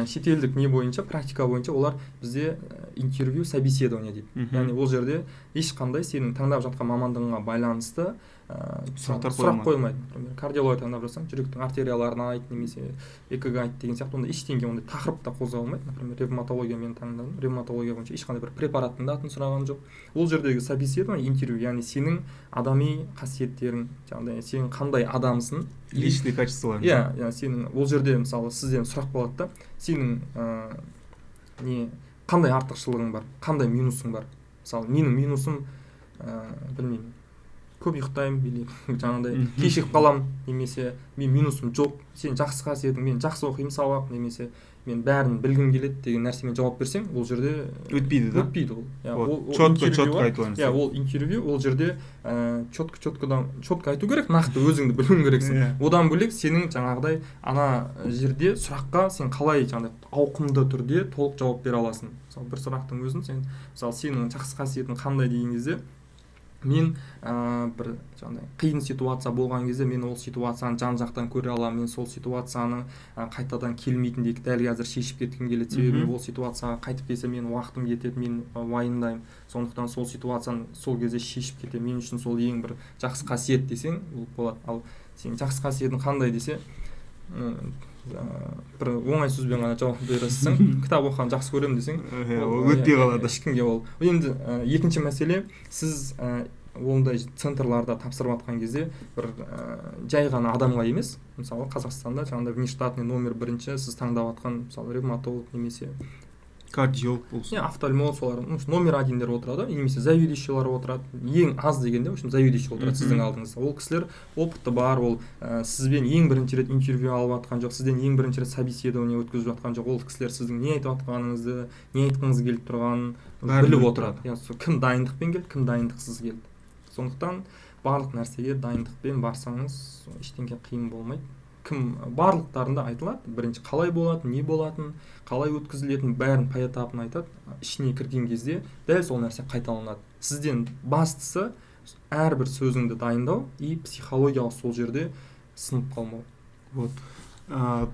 Шетелдік не бойынша, практика бойынша олар бізде интервью, собеседование дейді. Яғни ол жерде ешқандай сенің таңдап жатқан мамандығыңа байланысты
сұрақтар
сұрақ
қойылмайды.
Қойылмайды. Например, кардиология таңдап жатсаң, жүректің артерияларын айт немесе ЭКГ айт деген сияқты ондай ештеңе, ондай тақырып та қозғалмайды. Например, ревматология мен таңдадым, ревматология бойынша ешқандай бір препараттың да атын сұраған жоқ. Ол жердегі собеседование, интервью, яғни сенің адами қасиеттерің, жаңағыдай сен қандай адамсың.
Личный качестволар.
Иә, сенің ол жерде, мысалы, сізден сұрақ болады да: сенің не, қандай артықшылығың бар, қандай минусың бар? Мысалы, менің минусым, білмеймін, көп ұйықтаймын или жаңағыдай кешігіп қаламын, немесе мен минусым жоқ. Сен жақсы қасиетің: мен жақсы оқимын сабақ немесе мен бәрін білгім келеді деген нәрсемен жауап берсең, ол жерде
Өтпейді да?
Өтпейді ол, иә.
Вот,
Ол
четко,
интервьюға-
четко айтылған.
Иә, ол интервью, ол жерде четко, четкодан четко айту керек, нақты өзіңді білуің керексің. Одан бөлек, сенің жаңағыдай ана жерде сұраққа сен қалай жаңағыдай ауқымды түрде толық жауап бере аласың. Мысалы, бір сұрақтың өзін сен, мысалы, сенің жақсы қасиетің қандай деген кезде, мен бір жаңағыдай қиын ситуация болған кезде мен ол ситуацияны жан жақтан көре аламын, мен сол ситуацияны қайтадан келмейтіндей дәл қазір шешіп кеткім келеді, себебі ол ситуацияға қайтып келсе, менің уақытым кетеді, мен уайымдаймын, сондықтан сол ситуацияны сол кезде шешіп кетемін, мен үшін сол ең бір жақсы қасиет десең, ол болады. Ал сенің жақсы қасиетің қандай десе, бір оңай сөзбен ғана жауап бересің, кітап оқығанды жақсы көремін десең,
Иә,
ол,
ол өтпей
иә,
қалады.
Ешкімге ол. Енді екінші мәселе, сіз ондай центрларда тапсырып жатқан кезде бір жай ғана адамға емес, мысалы, Қазақстанда жаңағыдай внештатный номер бірінші сіз таңдап жатқан, мысалы, ревматолог немесе
кардиолог болсын,
иә, офтальмолог, солар, ну, номер одиндер отырады немесе заведующийлар отырады. Ең аз дегенде, в общем, заведующий отырады сіздің алдыңызда. Ол кісілер опыты бар, ол сізбен ең бірінші рет интервью алып жатқан жоқ, сізден ең бірінші рет собеседование өткізіп жатқан жоқ. Ол кісілер сіздің не айтып жатқаныңызды, не айтқыңыз келіп тұрғанын
бәрін
біліп
біліп
отырады. Иә, сол кім дайындықпен келді, кім дайындықсыз келді. Сондықтан барлық нәрсеге дайындықпен барсаңыз, ештеңе қиын болмайды. Кім, барлықтарында айтылады бірінші қалай болатын, не болатын, қалай өткізілетін, бәрін поэтапно айтады. Ішіне кірген кезде дәл сол нәрсе қайталанады. Сізден бастысы әрбір сөзіңді дайындау и психологиялық сол жерде сынып қалмау.
Вот,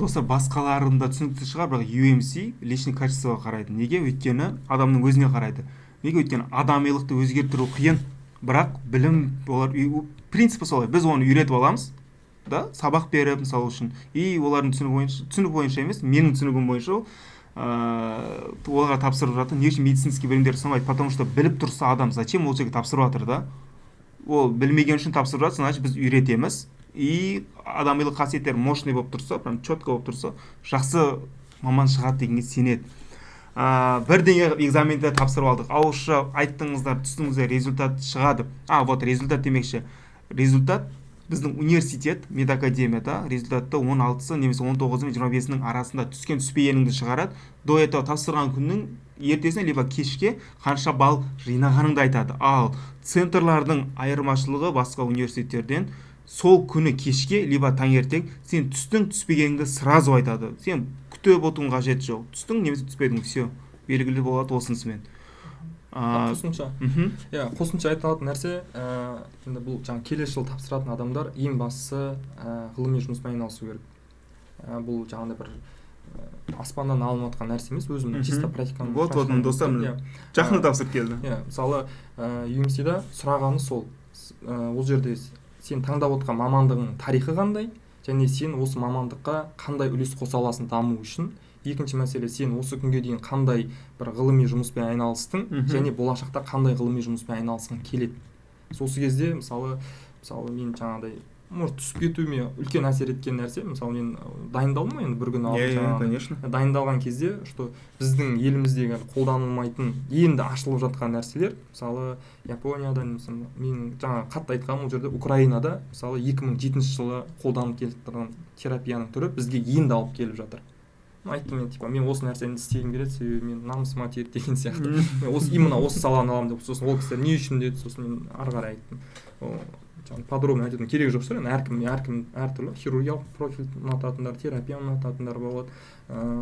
достар, басқаларында түсінікті шығар, бірақ UMC личный качествоға қарайды. Неге? Өйткені адамның өзіне қарайды. Неге? Өйткені адамилықты өзгертіру қиын. Бірақ білім олар принципі солай, біз оны үйретіп аламыз да, сабақ беріп, мысалы үшін. И олардың түсінігі бойынша, түсінік бойынша емес, менің түсінігім бойынша, ол оларға тапсырып жатыр. Не үшін медицинский білімдер ұсынбайды? Потому что біліп тұрса адам зачем ол жерге тапсырып жатыр да? Ол білмеген үшін тапсырып жатыр. Значит, біз үйретеміз, и адамилық қасиеттері мощный болып тұрса, прям четко болып тұрса, жақсы маман шығады дегенге сенеді. Бірдеңе экзаменді тапсырып алдық, ауызша айттыңыздар, түстіңіздер, результат шығады. А вот результат демекші, результат біздің университет, медакадемияда результатты 16-сы немесе 19-ы мен 25-інің арасында түскен түспегеніңді шығарады. До этого тапсырған күннің ертесіне либо кешке қанша балл жинағаныңды айтады. Ал центрлардың айырмашылығы басқа университеттерден, сол күні кешке либо таңертең сен түстің түспегеніңді сразу айтады. Сен күтіп отырудың қажеті жоқ, түстің немесе түспедің, все, белгілі болады осынысымен.
Қосымша, иә, қосымша айта алатын нәрсе, енді бұл жаңағы келесі жылы тапсыратын адамдар, ең бастысы, ғылыми жұмыспен айналысу керек. Бұл жаңағыдай бір аспаннан алынып жатқан нәрсе емес, өзімнің чисто практикам.
Вот, вот, достар, жақында тапсырып келді.
Иә, мысалы, UMC-да сұрағаны сол, ол жерде сен таңдап отқан мамандығыңның тарихы қандай және сен осы мамандыққа қандай үлес қоса аласың даму үшін. Екінші мәселе, сен осы күнге дейін қандай бір ғылыми жұмыспен айналыстың және болашақта қандай ғылыми жұмыспен айналысқың келеді. Осы кезде, мысалы, мен жаңағыдай, может, түсіп кетуіме үлкен әсер еткен нәрсе, мысалы, мен дайындалдым ғой енді бір күн алдын,
иә иә
жаңағыдай. Дайындалған кезде, что біздің еліміздегі қолданылмайтын, енді ашылып жатқан нәрселер, мысалы, Японияда немесе мен жаңа қатты айтқаным, ол жерде Украинада, мысалы, 2007 жылы қолданып келіп тұрған терапияның түрі бізге енді алып келіп жатыр. Айттым мен, типа, мен осы нәрсені істегім келеді, себебі мен намысыма тиеді деген сияқты, мен осы, именно осы саланы аламын деп. Сосын ол кісілер не үшін деді, сосын мен ары қарай айттым. Ол жаңағы подробно айтудың керегі жоқ шығар енді, әркім әртүрлі: хирургиялық профиль ұнататындар, терапия ұнататындар болады.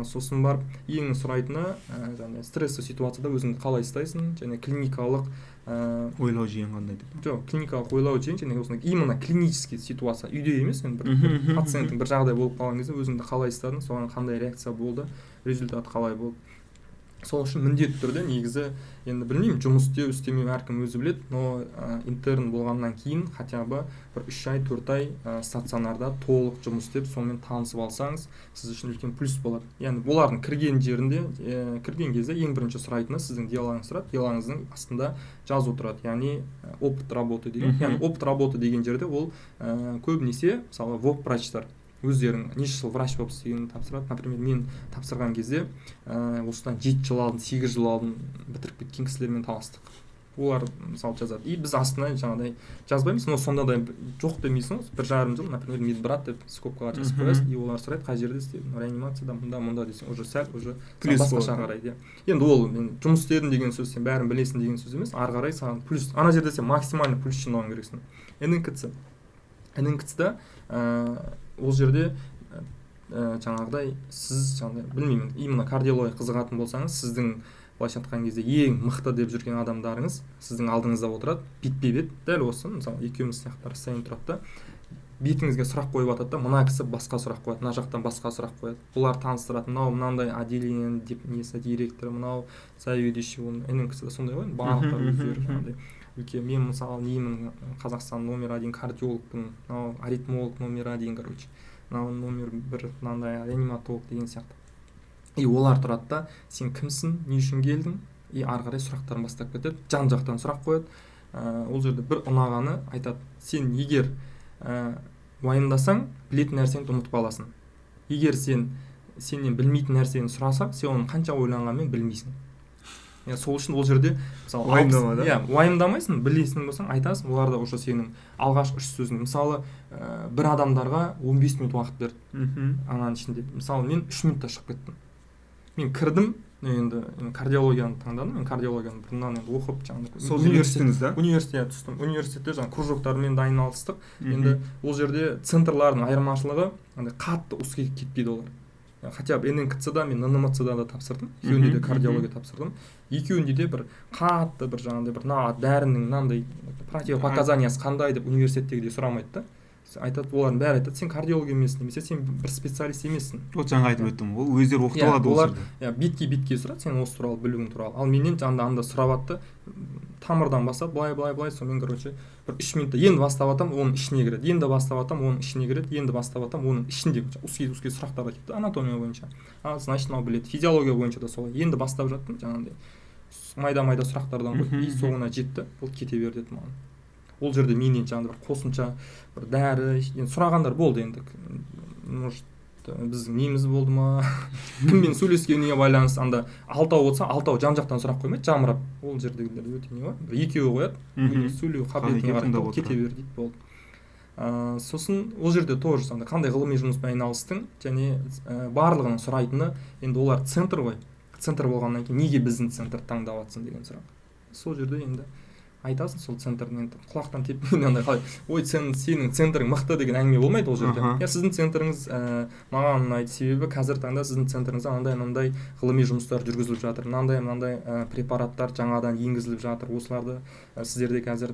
Сосын барып ең сұрайтыны, жаңағыдай стрессовый ситуацияда өзіңді қалай ұстайсың және клиникалық
ойлау жүйең қандай деп.
Жоқ, клиникалық ойлау жүйең және осындай именно клинический ситуация, үйде емес енді, бір,
Мхм,
бір
мхм,
пациенттің бір жағдай болып қалған кезде өзіңді қалай ұстадың, соған қандай реакция болды, результат қалай болды. Сол үшін міндетті түрде, негізі, енді білмеймін, жұмыс істеу істемеу әркім өзі біледі, но интерн болғаннан кейін хотя бы бір 3 ай, 4 ай стационарда толық жұмыс істеп, сонымен танысып алсаңыз, сіз үшін үлкен плюс болады. Яғни олардың кірген жерінде, кірген кезде ең бірінші сұрайтыны сіздің делоңыз тұрады, делоңыздың астында жазу тұрады, яғни опыт работы деген. Яғни опыт работы деген жерде ол көбінесе, мысалы, воп врачтар өздерің неше жыл врач болып істегенін тапсырады. Например, мен тапсырған кезде осыдан 7 жыл алдын, 8 жыл алдын бітіріп кеткен кісілермен таластық. Олар, мысалы, жазады, и біз астына жаңағыдай жазбаймыз, но сонда да жоқ демейсің ғой, 1,5 жыл, например, медбрат деп скобкаға жазып қоясың. И олар сұрайды: қай жерде істедің? Реанимацияда, мында, мында десең, уже сәл уже
плюс
басқаша
болады.
қарайды, иә. Енді ол мен жұмыс істедім деген сөз, сен бәрін білесің деген сөз емес, ары қарай саған плюс. Ана жерде сен максимально плюс жинауың керексің. ННКЦ, ННКЦ-да ол жерде жаңағыдай сіз жаңағыдай, білмеймін, именно кардиология қызығатын болсаңыз, сіздің, былайша айтқан кезде, ең мықты деп жүрген адамдарыңыз сіздің алдыңызда отырады бетпе бет, дәл осы, мысалы, екеуміз сияқты расстояние тұрады да, бетіңізге сұрақ қойып жатады да. Мына кісі басқа сұрақ қояды, мына жақтан басқа сұрақ қояды. Олар таныстырады: мынау мынандай отделение деп, несі, директоры, мынау заведующий. Оның ННКЦ да сондай ғой енді, барлықтары өздері жаңағыдай үлкен. Мен, мысалы, немін, Қазақстан номер один кардиологпын, мынау аритмолог номер один, короче, мынау номер бір мынандай реаниматолог деген сияқты. И олар тұрады да: сен кімсің, не үшін келдің? И ары қарай сұрақтарын бастап кетеді, жан жақтан сұрақ қояды. Ол жерде бір ұнағаны, айтады: сен егер уайымдасаң, білетін нәрсеңді ұмытып қаласың, егер сен сенен білмейтін нәрсені сұраса, сен оны қанша ойланғанмен білмейсің. Иә, сол үшін ол жерде, мысалы,
Уайымдама да?
Иә, уайымдамайсың, білесің болсаң, айтасың. Олар да уже сенің алғашқы үш сөзің, мысалы, бір адамдарға 15 минут уақыт берді. Ананың ішінде, мысалы, мен 3 минутта шығып кеттім. Мен кірдім енді, мен кардиологияны таңдадым, мен кардиологияны бұрыннан енді оқып, жаңағыдай
Сол жерге түстіңіз да?
Университетке түстім. Университетте жаңағы кружоктармен дайындалыстық. Енді ол жерде центрлардың айырмашылығы андай қатты узкий кетпейді олар. Хотя бы ННКЦ да, мен ННМЦ да тапсырдым, екеуінде де кардиология тапсырдым. Екеуінде де бір қатты бір жаңағыдай бір мына дәрінің мынандай противопоказаниясы қандай деп университеттегідей сұрамайды да. Айтады, олардың бәрі айтады: сен кардиолог емессің немесе сен бір специалист емессің.
Вот жаңа айтып өттім, ол өздері оқытып
Иә,
алады ол
олар
жерде.
Иә, бетке бетке сұрады, сен осы туралы білуің туралы. Ал менен жаңағыдай анда сұрап жатты. Тамырдан бастап былай, былай, былай, сонымен, короче, бір 3 минутта енді бастап жатамын, оның ішіне кіреді, енді бастап жатамын, оның ішіне кіреді, енді бастап жатамын, оның ішінде узкий узкий сұрақтар кетті анатомия бойынша. А, значит, мынау біледі. Физиология бойынша да солай, енді бастап жаттым, жаңағыдай майда майда сұрақтардан қойды и соңына жетті, болды, кете бер деді маған. Ол жерде менен жаңағыдай бір қосымша бір дәрі енді сұрағандар болды. Енді, может, біздің неміз болды ма, кіммен сөйлескеніне байланысты. Анда алтау болса, алтау жан жақтан сұрақ қоймайды жамырап. Ол жердегілер өте не ғой, бір екеуі қояды. Сөйлеу қабілетіне қарайды, кете бер дейді, болды. Сосын ол жерде тоже сондай: қандай ғылыми жұмыспен айналыстың? Және барлығының сұрайтыны, енді олар центр ғой, центр болғаннан кейін неге біздің центрді таңдап жатрсың деген сұрақ. Сол жерде енді айтасың, сол центрдің енді құлақтан тепкен андай қалай, ой, сен, сенің центрің мықты деген әңгіме болмайды ол жерде. Иә, сіздің центріңіз маған ұнайды, себебі қазіргі таңда сіздің центріңізде мынандай мынандай ғылыми жұмыстар жүргізіліп жатыр, мынандай мынандай препараттар жаңадан енгізіліп жатыр, осыларды сіздерде қазір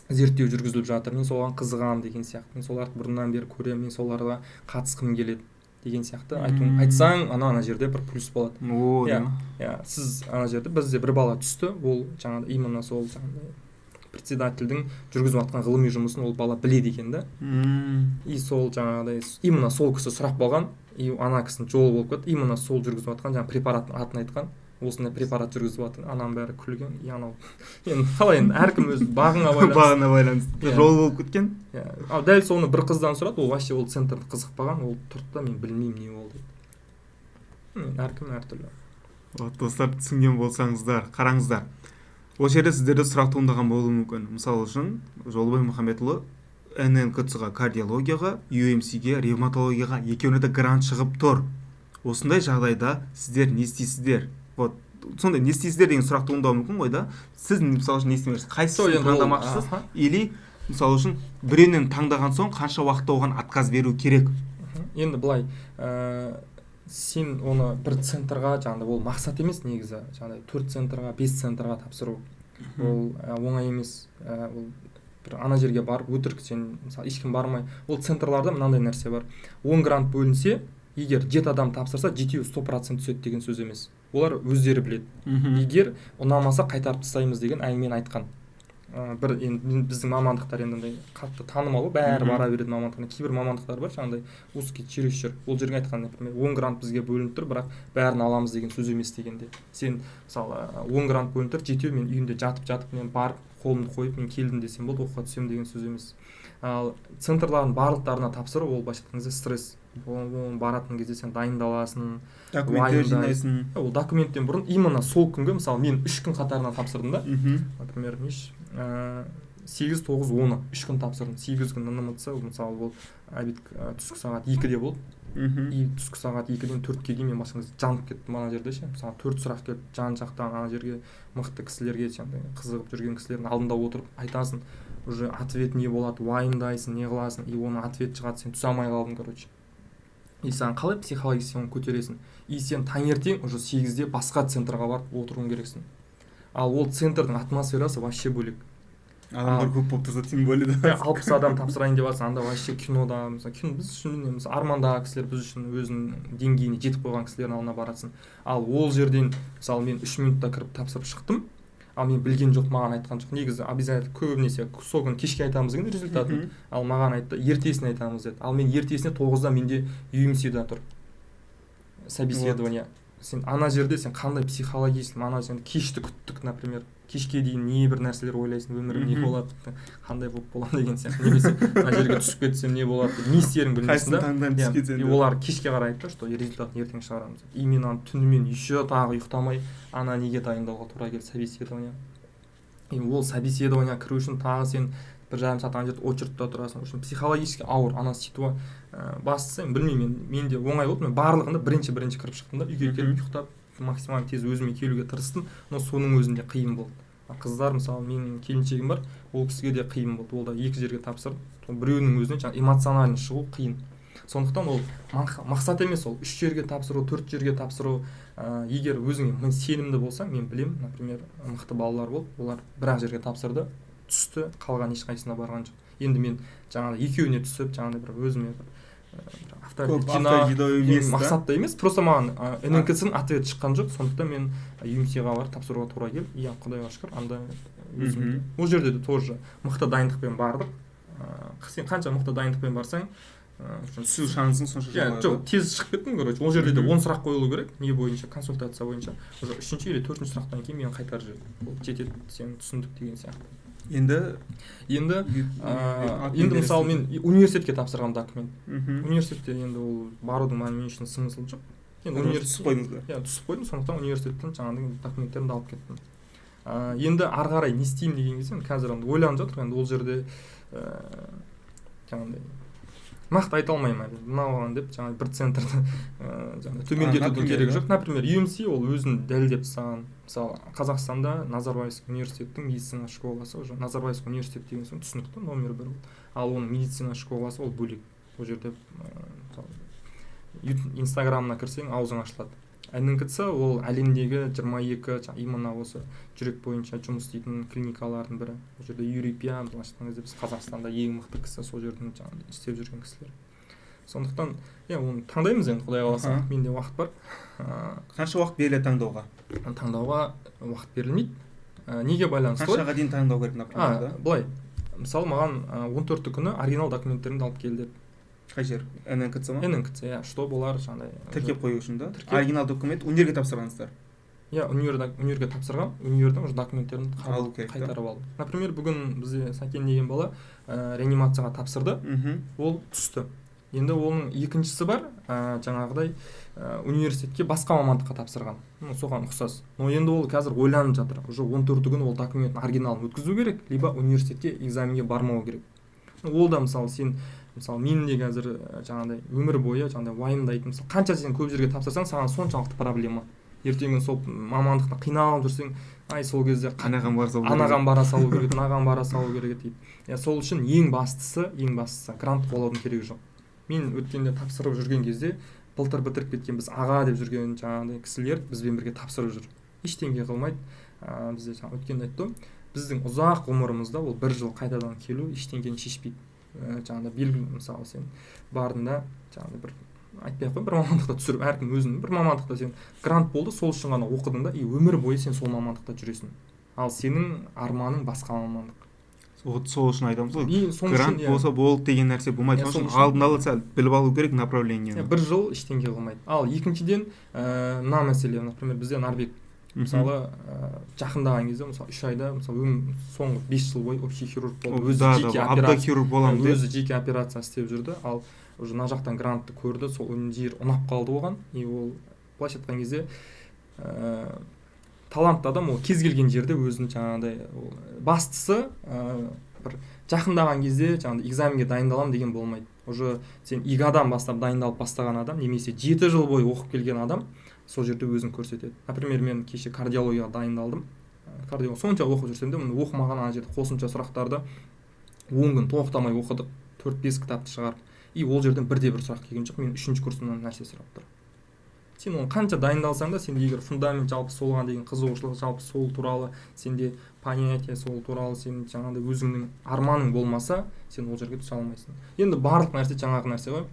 зерттеу жүргізіліп жатыр, мен соған қызығамын деген сияқты, мен соларды бұрыннан бері көремін, мен соларға қатысқым келеді деген сияқты айтсаң, ана жерде бір плюс болады.
О.
Иә, иә, сіз ана жерде, бізде бір бала түсті, ол жаңағыдай именно сол жаңағыдай председательдің жүргізіп жатқан ғылыми жұмысын ол бала біледі екен да. И сол жаңағыдай именно сол кісі сұрақ болған, и ана кісінің жолы болып кетті. Именно сол жүргізіп жатқан жаңағы препараттың атын айтқан, осындай препарат жүргізіп жатыр, ананың бәрі күлген. И анау енді қалай, енді әркім өз бағыңа байланысты.
Бағына байланысты.
Иә.
Жолы болып кеткен.
Иә, ал дәл соны бір қыздан сұрады, ол вообще ол центрді қызықпаған, ол тұрды да, мен білмеймін не болды деді. Әркім әртүрлі.
Вот, достар, түсінген болсаңыздар, қараңыздар, осы жерде сіздерде сұрақ туындаған болуы мүмкін. Мысалы үшін, Жолыбай Мұхамедұлы ННКЦ-ға кардиологияға, UMC-ге ревматологияға, екеуіне де грант шығып тұр. Осындай жағдайда сіздер не істейсіздер? Вот сондай не істейсіздер деген сұрақ туындауы мүмкін ғой да. Сіз, мысалы үшін, не істемексіз, қайсысын
Енді ол-
таңдамақшысыз? Или, мысалы үшін, біреуінен таңдаған соң қанша уақытта оған отказ беру керек?
Енді былай, сен оны бір центрға жаңағыдай, ол мақсат емес негізі, жаңағыдай төрт центрға, бес центрға тапсыру ол оңай емес. Ол бір ана жерге барып өтірік сен, мысалы, ешкім бармай, ол центрларда мынандай нәрсе бар: 10 грант бөлінсе, егер жеті адам тапсырса, жетеуі 100% түседі деген сөз емес. Олар өздері біледі, егер ұнамаса, қайтарып тастаймыз деген әңгімені айтқан. Бір енді біздің мамандықтар енді андай қатты танымал ғой, бәрі бара беретін мамандықтар. Кейбір мамандықтар бар жаңағыдай узкий чересчур. Ол жерге айтқан, например, 10 грант бізге бөлініп тұр, бірақ бәрін аламыз деген сөз емес дегенде, сен, мысалы, 10 грант бөлініп тұр, жетеуі мен үйімде жатып жатып мен барып қолымды қойып, мен келдім десем болды, оқуға түсемін деген сөз емес. Ал центрлардың барлықтарына тапсыру, ол былайша айтқан кезде стресс. Оны баратын кезде сен дайындаласың,
документтер
уайымдайсың.
жинайсың.
Ол документтен бұрын именно сол күнгі, мысалы, мен 3 күн қатарынан тапсырдым да. Например, неш, 8, 9, 10-ы 3 күн тапсырдым. 8 күн НМЦ, мысалы, ол обед, түскі сағат 2-де болды. И түскі сағат 2-ден 4-ке дейін мен басқа жанып кеттім ана жерде ше. Мысалы, төрт сұрақ келіп жан жақтан, ана жерге мықты кісілерге, жаңағыдай қызығып жүрген кісілердің алдында отырып айтасың, уже ответ не болады, уайымдайсың, не қыласың, и оның ответ шығады, сен түсе алмай қалдың, короче. И саған қалай психологически оны көтересің? И сен таңертең уже 8-де басқа центрға барып отыруың керексің. Ал ол центрдің атмосферасы вообще бөлек.
Адамдар көп болып тұрса, тем более да.
60 адам тапсырайын деп жатсың, анда вообще кинода, мысалы, кино біз үшін не, мысалы, армандағы кісілер, біз үшін өзінің деңгейіне жетіп қойған кісілердің алдына барасың. Ал ол жерден, мысалы, мен 3 минутта кіріп тапсырып шықтым. Ал мен білген жоқ, маған айтқан жоқ негізі. Обязательно көбінесе сол күні кешке айтамыз деген результатын. Ал маған айтты, ертесіне айтамыз деді. Ал мен ертесіне 9-да менде UMC-да тұр собеседование. Сен ана жерде, сен қандай психологический, ана сен кешті күттік, например, кешке дейін не бір нәрселер ойлайсың, өмірім не болады, қандай болып боламын деген сияқты, немесе мына жерге түсіп кетсем не болады деп, не істеріңді білмейсің
Қайсысын
да.
таңдаймын,
Иә,
түсіп кетсем
и
деп.
Олар кешке қарай айтты, что результатын ертең шығарамыз деп. И мен ана түнімен еще тағы ұйықтамай ана неге дайындауға тура келді, собеседование. И ол собеседованиеға кіру үшін тағы сен 1,5 сағат ана жерде очередьте тұрасың. В общем, психологически ауыр ана ситуация. Бастысы, енді білмеймін, мен менде оңай болды, мен барлығында бірінші бірінші кіріп шықтым да, үйге келіп ұйықтап, максимально тез өзіме келуге тырыстым, но соның өзінде қиын болды. А қыздар, мысалы, менің келіншегім бар, ол кісіге де қиын болды, ол да екі жерге тапсырды. Сол біреуінің өзінен жаңағы эмоционально шығу қиын. Сондықтан ол мақсат емес ол үш жерге тапсыру, төрт жерге тапсыру. Егер өзіңе сенімді болсаң, мен білемін, например, мықты балалар болды, олар бір ақ жерге тапсырды, түсті, қалған ешқайсысына барған жоқ. Енді мен жаңағыдай екеуіне түсіп, жаңағыдай бір өзіме бір Авторитет мақсатта емес, просто маған ННКЦ-ның ответ шыққан жоқ, сондықтан мен UMC-ға барып тапсыруға тура келді. Иә, құдайға шүкір, анда өзім ол жерде де тоже мықты дайындықпен бардық. Сен қанша мықты дайындықпен барсаң,
түсу шансың сонша
жоғары. Жоқ, тез шығып кеттім, короче. Ол жерде де 10 сұрақ қойылу керек, не бойынша, консультация бойынша. Уже 3-ші или 4-ші сұрақтан кейін мені қайтарып жіберді. Ол жетеді, сен түсіндік деген сияқты.
Енді
мысалы мен университетке тапсырған документ. Университетте енді ол барудың мен үшін смысл жоқ.
Енді университет түсіп қойдыңыз.
Иә, түсіп қойдым, сондықтан университеттен жаңағыдай документтерімді алып кеттім. Енді ары қарай не істеймін деген кезде қазір енді ойланып жатырмын. Енді ол жерде жаңағыдай нақты айта алмаймын әлі, мынау деп жаңағы бір центрді жаңағы төмендетудің керегі жоқ. Например, UMC ол өзін дәлелдеп тастаған. Мысалы, Қазақстанда Назарбаевский университеттің медицина школасы, уже Назарбаевский университет деген соң түсінікті, номер бір. Ал оның медицина школасы ол бөлек. Ол жерде мысалы Инстаграмына кірсең аузың ашылады. ННКЦ ол әлемдегі 22 именно осы жүрек бойынша жұмыс істейтін клиникалардың бірі. Ол жерде Юрий Пьян, былайша айтқан кезде біз Қазақстанда ең мықты кісі сол жердің жаңағы істеп жүрген кісілер. Сондықтан иә, оны таңдаймыз енді, құдай қаласа. Менде уақыт бар.
Қанша уақыт беріледі таңдауға?
Таңдауға уақыт берілмейді. Неге байланысты?
Қаншаға дейін таңдау керек, например, да?
Былай, мысалы маған 14 күні оригинал документтерімді алып кел деді.
Қай жер? ННКЦ ма?
ННКЦ, иә, чтобы олар жаңағыдай
тіркеп қою үшін, да? Оригинал документ универге тапсырғансыздар?
Иә, универге тапсырған, универден уже документтерін қайтарып алдым. Например, бүгін бізде Сәкен деген бала реанимацияға тапсырды, ол түсті. Енді оның екіншісі бар, жаңағыдай университетке басқа мамандыққа тапсырған, соған ұқсас. Но енді ол қазір ойланып жатыр. Уже 14 күні ол документтің оригиналын өткізу керек, либо университетке экзаменге бармау керек. Ол да мысалы сен, мысалы мен де қазір жаңағыдай өмір бойы жаңағыдай уайымдайтын, мысалы қанша сен көп жерге тапсырсаң, саған соншалықты проблема. Ертеңгі сол мамандықта қиналып жүрсең, ай сол кезде
анаған
бара салу керек, мынаған бара салу керек дейді. Иә, сол үшін ең бастысы грант қуалаудың керегі жоқ. Мен өткенде тапсырып жүрген кезде былтыр бітіріп кеткен біз аға деп жүрген жаңағыдай кісілер бізбен бірге тапсырып жүр. Ештеңе қылмайды. Бізде жаңа өткенде айттым, біздің ұзақ ғұмырымызда ол бір жыл қайтадан келу ештеңені шешпейді. Жаңағыдай белгілі, мысалы сен бардың да жаңағыдай бір айтпай ақ қояйын, бір мамандықта түсіріп, әркім өзінің бір мамандықта сен грант болды, сол үшін ғана оқыдың да, и өмір бойы сен сол мамандықта жүресің. Ал сенің арманың басқа мамандық.
Вот сол үшін айтамыз ғой, грант болса болды деген нәрсе болмайды. Сол үшін алдын ала сәл біліп алу керек направлениені.
Бір жыл ештеңе қылмайды. Ал екіншіден, мына мәселе, например, бізде Нарбек мысалы жақындаған кезде, мысалы 3 айда, мысалы соңғы 5 жыл бойы общий хирург болды. Өзі жеке операция,
хирург боламын деп,
өзі жеке операция істеп жүрді. Ал уже мына жақтан грантты көрді, сол жер ұнап қалды оған. И ол былайша айтқан кезде талантты адам, ол кез келген жерде өзін жаңағыдай, бастысы бір жақындаған кезде жаңағыдай экзаменге дайындаламын деген болмайды. Уже сен ИГА-дан бастап дайындалып бастаған адам, немесе 7 жыл бойы оқып келген адам сол жерде өзін көрсетеді. Например, мен кеше кардиологияға дайындалдым. Кардиолог сонша оқып жүрсем де, мұны оқымаған ана жерде қосымша сұрақтарды 10 күн тоқтамай оқыдық, 4-5 кітапты шығарып. И ол жерден бірде-бір сұрақ келген жоқ. Мен 3-ші курсымнан нәрсе сұрап тұр. Сен оны қанша дайындалсаң да, сен егер фундамент жалпы солған деген қызығушылық, жалпы сол туралы сенде понятие, сол туралы сен жаңағыдай өзіңнің арманың болмаса, сен ол жерге түсе алмайсың. Енді барлық нәрсе жаңағы нәрсе ғой.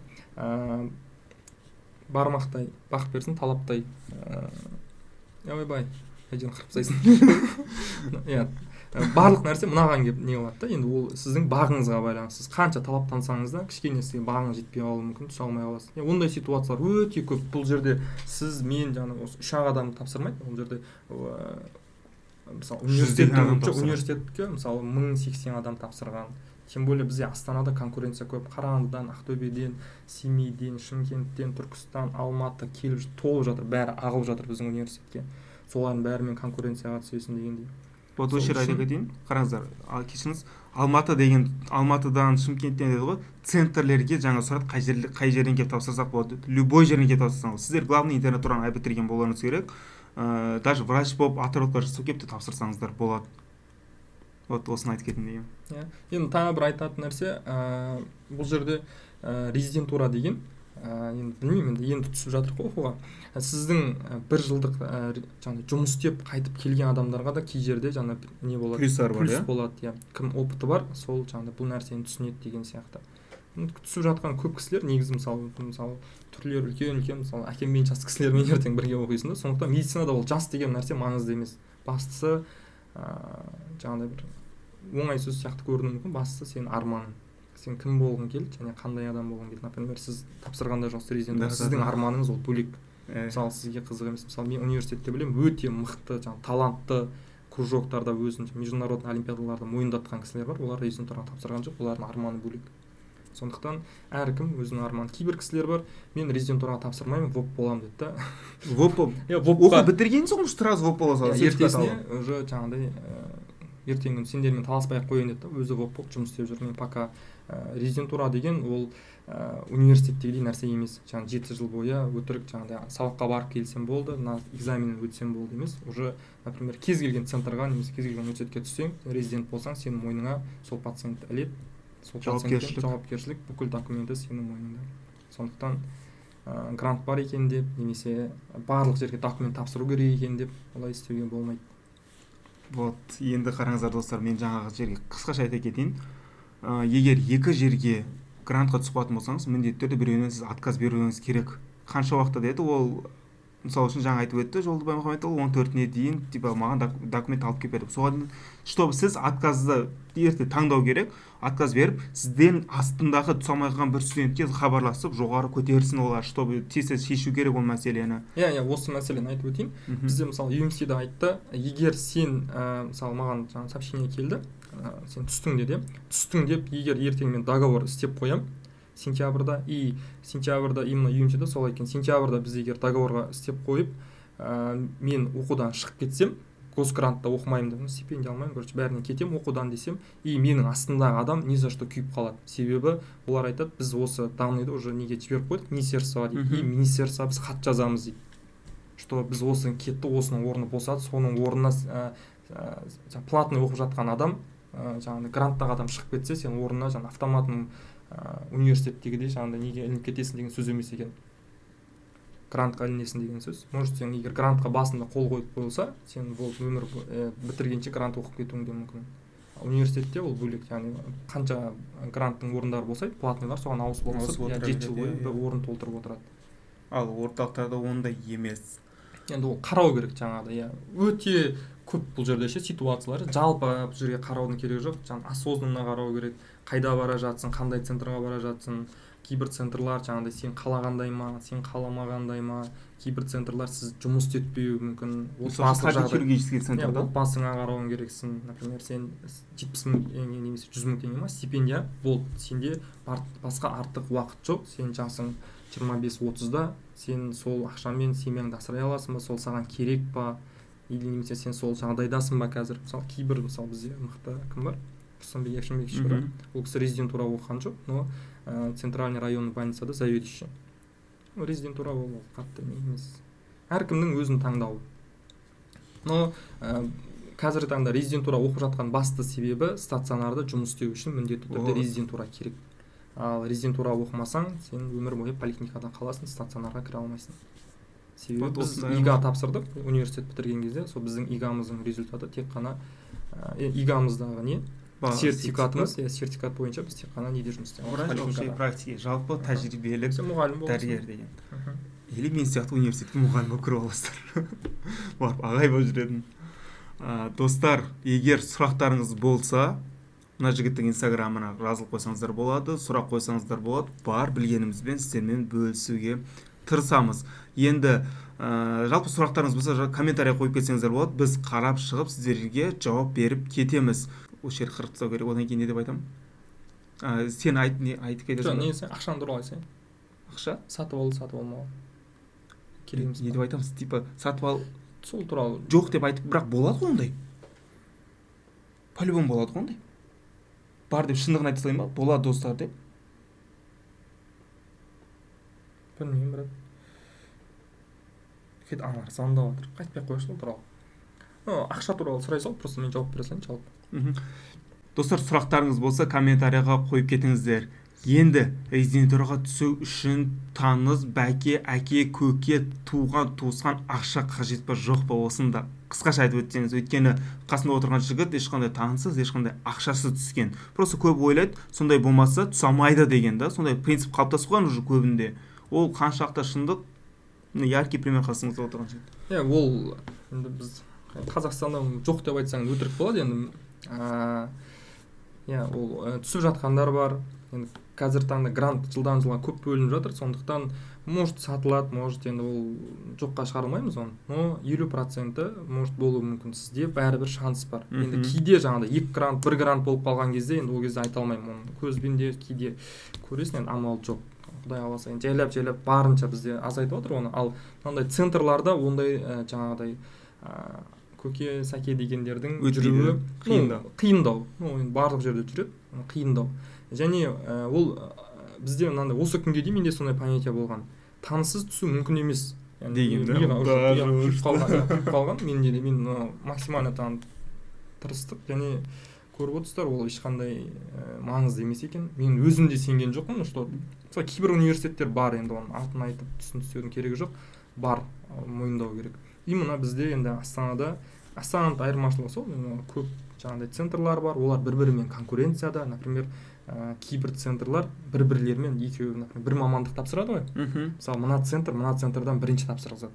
Бармақтай бақ берсін, талаптай. Ойбай, әжең қырып тастайсың. Иә, барлық нәрсе мынаған келіп не қылады да, енді ол сіздің бағыңызға байланысты. Сіз қанша талаптансаңыз да, кішкене сізге бағыңыз жетпей қалуы мүмкін, түсе алмай қаласыз. Ондай ситуациялар өте көп. Бұл жерде сіз, мен жаңа осы 3-ақ адам тапсырмайды. Ол жерде мысалы университетке мысалы 1080 адам тапсырған. Тем более бізде Астанада конкуренция көп. Қарағандыдан, Ақтөбеден, Семейден, Шымкенттен, Түркістан, Алматы келіп толып жатыр, бәрі ағылып жатыр біздің университетке. Солардың бәрімен конкуренцияға түсесің дегендей.
Вот осы жерде айта кетейін, қараңыздар, кешіріңіз, Алматы деген, Алматыдан, Шымкенттен деді ғой, центрлерге жаңа сұрады, қай жерден келіп тапсырсақ болады. Любой жерден келіп тапсырсаңыз, сіздер главный интернатураны бітірген болуыңыз керек. Даже врач болып отработка жасап келіп те тапсырсаңыздар болады. Вот осыны айтып кетейін деген.
Иә. Енді тағы бір айтатын нәрсе, бұл жерде резидентура деген, енді білмеймін, енді түсіп жатыр ғой оқуға. Сіздің бір жылдық жаңа жұмыс істеп қайтып келген адамдарға да кей жерде жаңа не болады?
Плюстар бар,
плюс болады, иә. Кім опыты бар, сол жаңа бұл нәрсені түсінеді деген сияқты. Түсіп жатқан көп кісілер негізі, мысалы түрлері үлкен, мысалы әкеммен жас кісілермен ертең бірге оқисың да. Сондықтан медицинада ол жас деген нәрсе маңызды емес. Бастысы жаңағыдай бір оңай сөз сияқты көрінуі мүмкін. Бастысы сенің арманың. Сен кім болғың келді және қандай адам болғың келді. Например, сіз тапсырғанда жоқсыз резидентура, сіздің арманыңыз ол бөлек. Мысалы, сізге қызық емес. Мысалы, мен университетте білемін, өте мықты, жаңағы талантты кружоктарда өзін международный олимпиадаларда мойындатқан кісілер бар. Олар резидентураға тапсырған жоқ, олардың арманы бөлек. Сондықтан әркім өзінің арманы. Кейбір кісілер бар, мен резидентураға тапсырмаймын, ВОП боламын дейді да.
ВОП оқу бітірген соң сразу ВОП бола салады.
Ертесіне уже жаңағыдай ертеңгі күні сендермен таласпай ақ қояйын деді да, өзі ВОП болып жұмыс істеп жүр. Мен пока резидентура деген ол университеттегідей нәрсе емес. Жаңағы 7 жыл бойы өтірік жаңағыдай сабаққа барып келсем болды, мына экзаменнен өтсем болды емес. Уже, например, кез келген центрға немесе кез келген университетке түссең, резидент болсаң, сенің мойныңа сол пациентті іледі. Сол
жауапкершілік,
жауапкершілік, бүкіл документі сенің мойныңда. Сондықтан грант бар екен деп немесе барлық жерге документ тапсыру керек екен деп олай істеуге болмайды.
Вот, енді қараңыздар достар, мен жаңағы жерге қысқаша айта кетейін. Егер екі жерге грантқа түсіп қалатын болсаңыз, міндетті түрде біреуінен сіз отказ беруіңіз керек. Қанша уақытта деді ол, мысалы үшін жаңа айтып өтті Жолдыбай Мұхамедұлы, 14-не дейін типа маған документ алып келіп берді. Соған чтобы сіз отказды ерте таңдау керек, отказ беріп, сізден астындағы түсе алмай қалған бір студентке хабарласып, жоғары көтерсін олар, чтобы тез шешу керек ол мәселені.
Иә, осы мәселені айтып өтейін. Бізде мысалы UMC-де айтты, егер сен мысалы маған жаңа сообщение келді, сен түстің деді, түстің деп, егер ертең мен договор істеп қоям сентябрьда, и сентябрьда именно UMC-де солай екен, сентябрьда біз егер договорға істеп қойып, мен оқудан шығып кетсем, госгрантта оқымаймын деп, стипендия алмаймын, короче, бәрінен кетемін оқудан десем, и менің астымдағы адам ни за что күйіп қалады. Себебі олар айтады, біз осы данныйды уже неге жіберіп қойдық, министерствоға дейді, и министерствоға біз хат жазамыз дейді, что біз осыны кетті, осының орны босады, соның орнына платный оқып жатқан адам, жаңағы гранттағы адам шығып кетсе, сен орнына жаңағы автоматын университеттегідей жаңағыдай неге ілініп кетесің деген сөз емес екен. Грантқа ілінесің деген сөз. Может, сен егер грантқа басында қол қойып қойылса, сен бұл өмір бітіргенше грант оқып кетуің де мүмкін. Университетте ол бөлек, яғни қанша гранттың орындары болса, платныйлар соған ауысып ауысып, 7 жыл бойы бір орын толтырып отырады.
Ал орталықтарда ондай емес.
Енді ол қарау керек жаңағыдай, иә. Өте көп бұл жерде ше ситуациялар, жалпы бұл жерге қараудың керегі жоқ, жаңа осознанно қарау керек. Қайда бара жатсың, қандай центрға бара жатсың, кейбір центрлар жаңағыдай сен қалағандай ма, сен қаламағандай ма, кейбір центрлар сіз жұмыс істетпеуі мүмкін.
Отбасылық хирургический центр,
да? Отбасыңа қарауың керексің. Например, сен 70 мың теңге немесе 100 мың теңге ма стипендия болды, сенде басқа артық уақыт жоқ, сен жасың 25-30-да, сен сол ақшамен семьяңды асырай аласың ба, сол саған керек па, или немесе сен сол жағдайдасың ба қазір. Мысалы, кейбір, мысалы, бізде мықты кім бар, Тұрсынбек Якшымбекович бар, ол кісі резидентура оқыған жоқ, но центральный районный больницада заведующий. Резидентура ол қатты не емес, әркімнің өзінің таңдауы. Но қазіргі таңда резидентура оқып жатқан басты себебі стационарда жұмыс істеу үшін міндетті түрде резидентура керек. Ал резидентура оқымасаң, сен өмір бойы поликлиникада қаласың, стационарға кіре алмайсың. Себебі біз ИГА тапсырдық университет бітірген кезде, сол біздің ИГА-мыздың результаты тек қана ИГА-мыздағы не сертификатымыз, сертификат бойынша біз тек қана неде жұмыс істей аламыз,
поликлиникада. Практика, жалпы тәжірибелік дәрігер деген. Или мен сияқты университетке мұғалім болып кіріп аласыздар. Барып ағай болып жүретін. Достар, егер сұрақтарыңыз болса, мына жігіттің инстаграмына жазылып қойсаңыздар болады, сұрақ қойсаңыздар болады, бар білгенімізбен сіздермен бөлісуге тырысамыз. Енді жалпы сұрақтарыңыз болса, комментарий қойып кетсеңіздер болады, біз қарап шығып сіздерге жауап беріп кетеміз. Осы жерді қырып тастау керек, одан кейін не деп айтамын? Сен айт, не айтып кетесің?
Жоқ, не, ақшаны туралы айтсаң.
Ақша?
Сатып алу, сатып алмау. Керек емес.
Не деп айтамыз? Типа сатып ал,
сол туралы.
Жоқ деп айтып, бірақ болады ғой ондай. По-любому болады ғой ондай. Бар деп шындығын айта салайын ба? Болады достар деп.
Білмеймін, брат. Кет аналар звондап жатыр. Қайтпай қойшы ол туралы. Ақша туралы сұрай сал, просто мен жауап бере салайын жалпы.
Достар, сұрақтарыңыз болса комментарияға қойып кетіңіздер. Енді резидентураға түсу үшін таныс, бәке, әке, көке, туған, туысқан ақша қажет па, жоқ па, осыны да Қысқаша айтып өтсеңіз, өйткені қасында отырған жігіт ешқандай таныссыз, ешқандай ақшасыз түскен. Просто көп ойлайды, сондай болмаса түсе алмайды деген да, сондай принцип қалыптасып қойған уже көбінде. Ол қаншалықты шындық? Міне, яркий пример, қасыңызда отырған жігіт.
Иә, ол енді біз Қазақстанда жоқ деп айтсаң, өтірік болады енді. Иә, ол түсіп жатқандар бар. Енді қазіргі таңда грант жылдан жылға көп бөлініп жатыр, сондықтан, может, сатылады, может, енді ол жоққа шығара алмаймыз оны, но 50%-і может болуы мүмкін. Сізде бәрібір шанс бар енді. Кейде жаңағыдай екі грант, бір грант болып қалған кезде, енді ол кезде айта алмаймын оны, көзбен де кейде көресің, енді амал жоқ. Құдай қаласа, енді жайлап жайлап барынша бізде азайтып отыр оны. Ал мынандай центрларда ондай жаңағыдай көке сәке дегендердің
өтпейді,
жүруі
қиындау.
Ну, қиындау. Ну, енді барлық жерде жүреді, қиындау. Және ол бізде мынандай, осы күнге дейін менде сондай понятие болған: таныссыз түсу мүмкін емес. Яғни
деген да?
Миға уже,
Даже
иә, құйып
уже.
қалған, иә, құйып қалған менде де. Мен мынау максимально там тырыстық және көріп отырсыздар, ол ешқандай маңызды емес екен. Мен өзім де сенген жоқпын, что мысалы, кейбір университеттер бар, енді оның атын айтып түсін түсудің керегі жоқ, бар, мойындау керек. И мына бізде енді Астанада, Астананың айырмашылығы сол, мына көп жаңағыдай центрлар бар, олар бір бірімен конкуренцияда. Например, кейбір центрлар бір бірлерімен екеуі, например, бір мамандық тапсырады ғой. Мысалы, мына центр мына центрдан бірінші тапсырғызады,